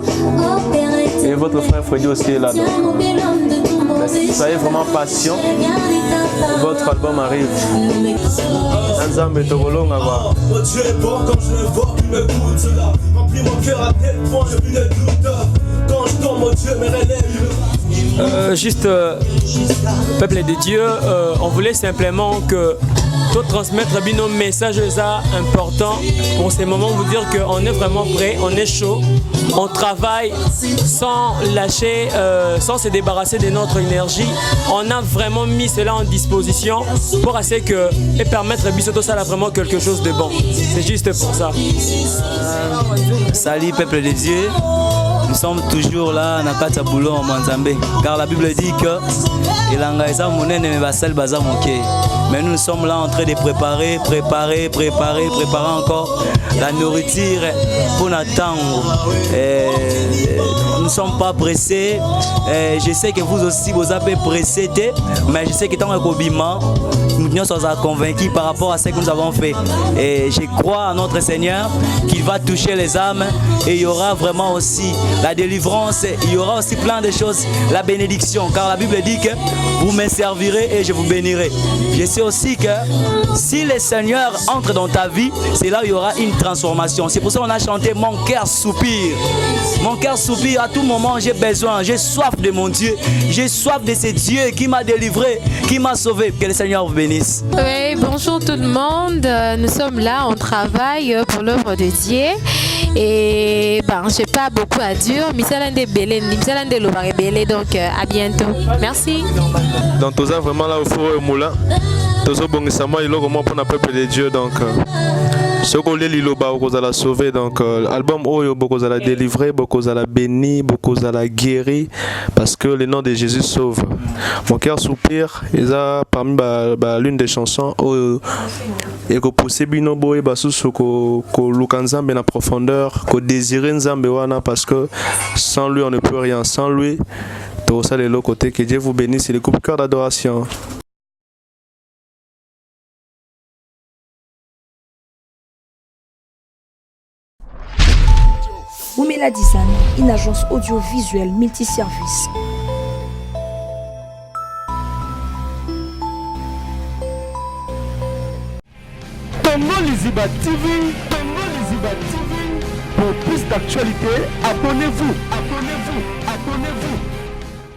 [SPEAKER 13] Et votre frère Freddy aussi est là. Donc, mais soyez vraiment patient. Votre album arrive. Nzambe tokolonga quoi.
[SPEAKER 10] Oh Dieu est bon quand je l'invoque, il m'écoute. Il a rempli mon cœur à tel point, j'ai plus de doute. Quand je tombe, mon Dieu me relève.
[SPEAKER 14] Juste, peuple de Dieu, on voulait simplement que tout transmettre nos messages importants pour ces moments, vous dire qu'on est vraiment prêt, on est chaud, on travaille sans lâcher, sans se débarrasser de notre énergie. On a vraiment mis cela en disposition pour assez que, et permettre à Bisoto Sala vraiment quelque chose de bon. C'est juste pour ça.
[SPEAKER 15] Salut peuple de Dieu. Nous sommes toujours là na kati ya boulot ya Mwanzambe, car la Bible dit que elanga eza monene mais basali baza moke. Mais nous, nous sommes là en train de préparer, préparer, préparer, préparer encore la nourriture pour Natango. Nous ne sommes pas pressés. Je sais que vous aussi vous avez pressé, mais je sais que tant que Kobima, nous sommes convaincus par rapport à ce que nous avons fait. Et je crois à notre Seigneur qu'il va toucher les âmes et il y aura vraiment aussi la délivrance, il y aura aussi plein de choses, la bénédiction, car la Bible dit que vous me servirez et je vous bénirai. Je sais aussi que si le Seigneur entre dans ta vie, c'est là où il y aura une transformation. C'est pour ça qu'on a chanté Mon cœur soupire. Mon cœur soupire à tout moment, j'ai besoin, j'ai soif de mon Dieu, j'ai soif de ce Dieu qui m'a délivré, qui m'a sauvé. Que le Seigneur vous bénisse.
[SPEAKER 16] Oui, bonjour tout le monde. Nous sommes là, on travaille pour l'œuvre de Dieu. Et j'ai pas beaucoup à dire. Misala nde belé, misala nde loba belé, donc à bientôt. Merci.
[SPEAKER 13] Donc toza vraiment là au four et au moulin. Tozo bongisa mwa eloko moko mpona peuple de Dieu. Donc soki olie liloba okozala sauvé. Donc album oyo bokozala délivré, bokozala béni, bokozala guéri, parce que le nom de Jésus sauve. Mon cœur soupire eza parmi l'une des chansons oyo ekopousse bino boyeba susu koluka Nzambe na profondeur, kodésire Nzambe wana, parce que sans lui on ne peut rien, sans lui tokosala eloko te. Que Dieu vous bénisse, le groupe Cœur d'Adoration.
[SPEAKER 17] Oumela Design, une agence audiovisuelle multiservice.
[SPEAKER 1] Congo Liziba TV, Congo Liziba TV. Pour plus d'actualités, abonnez-vous, abonnez-vous.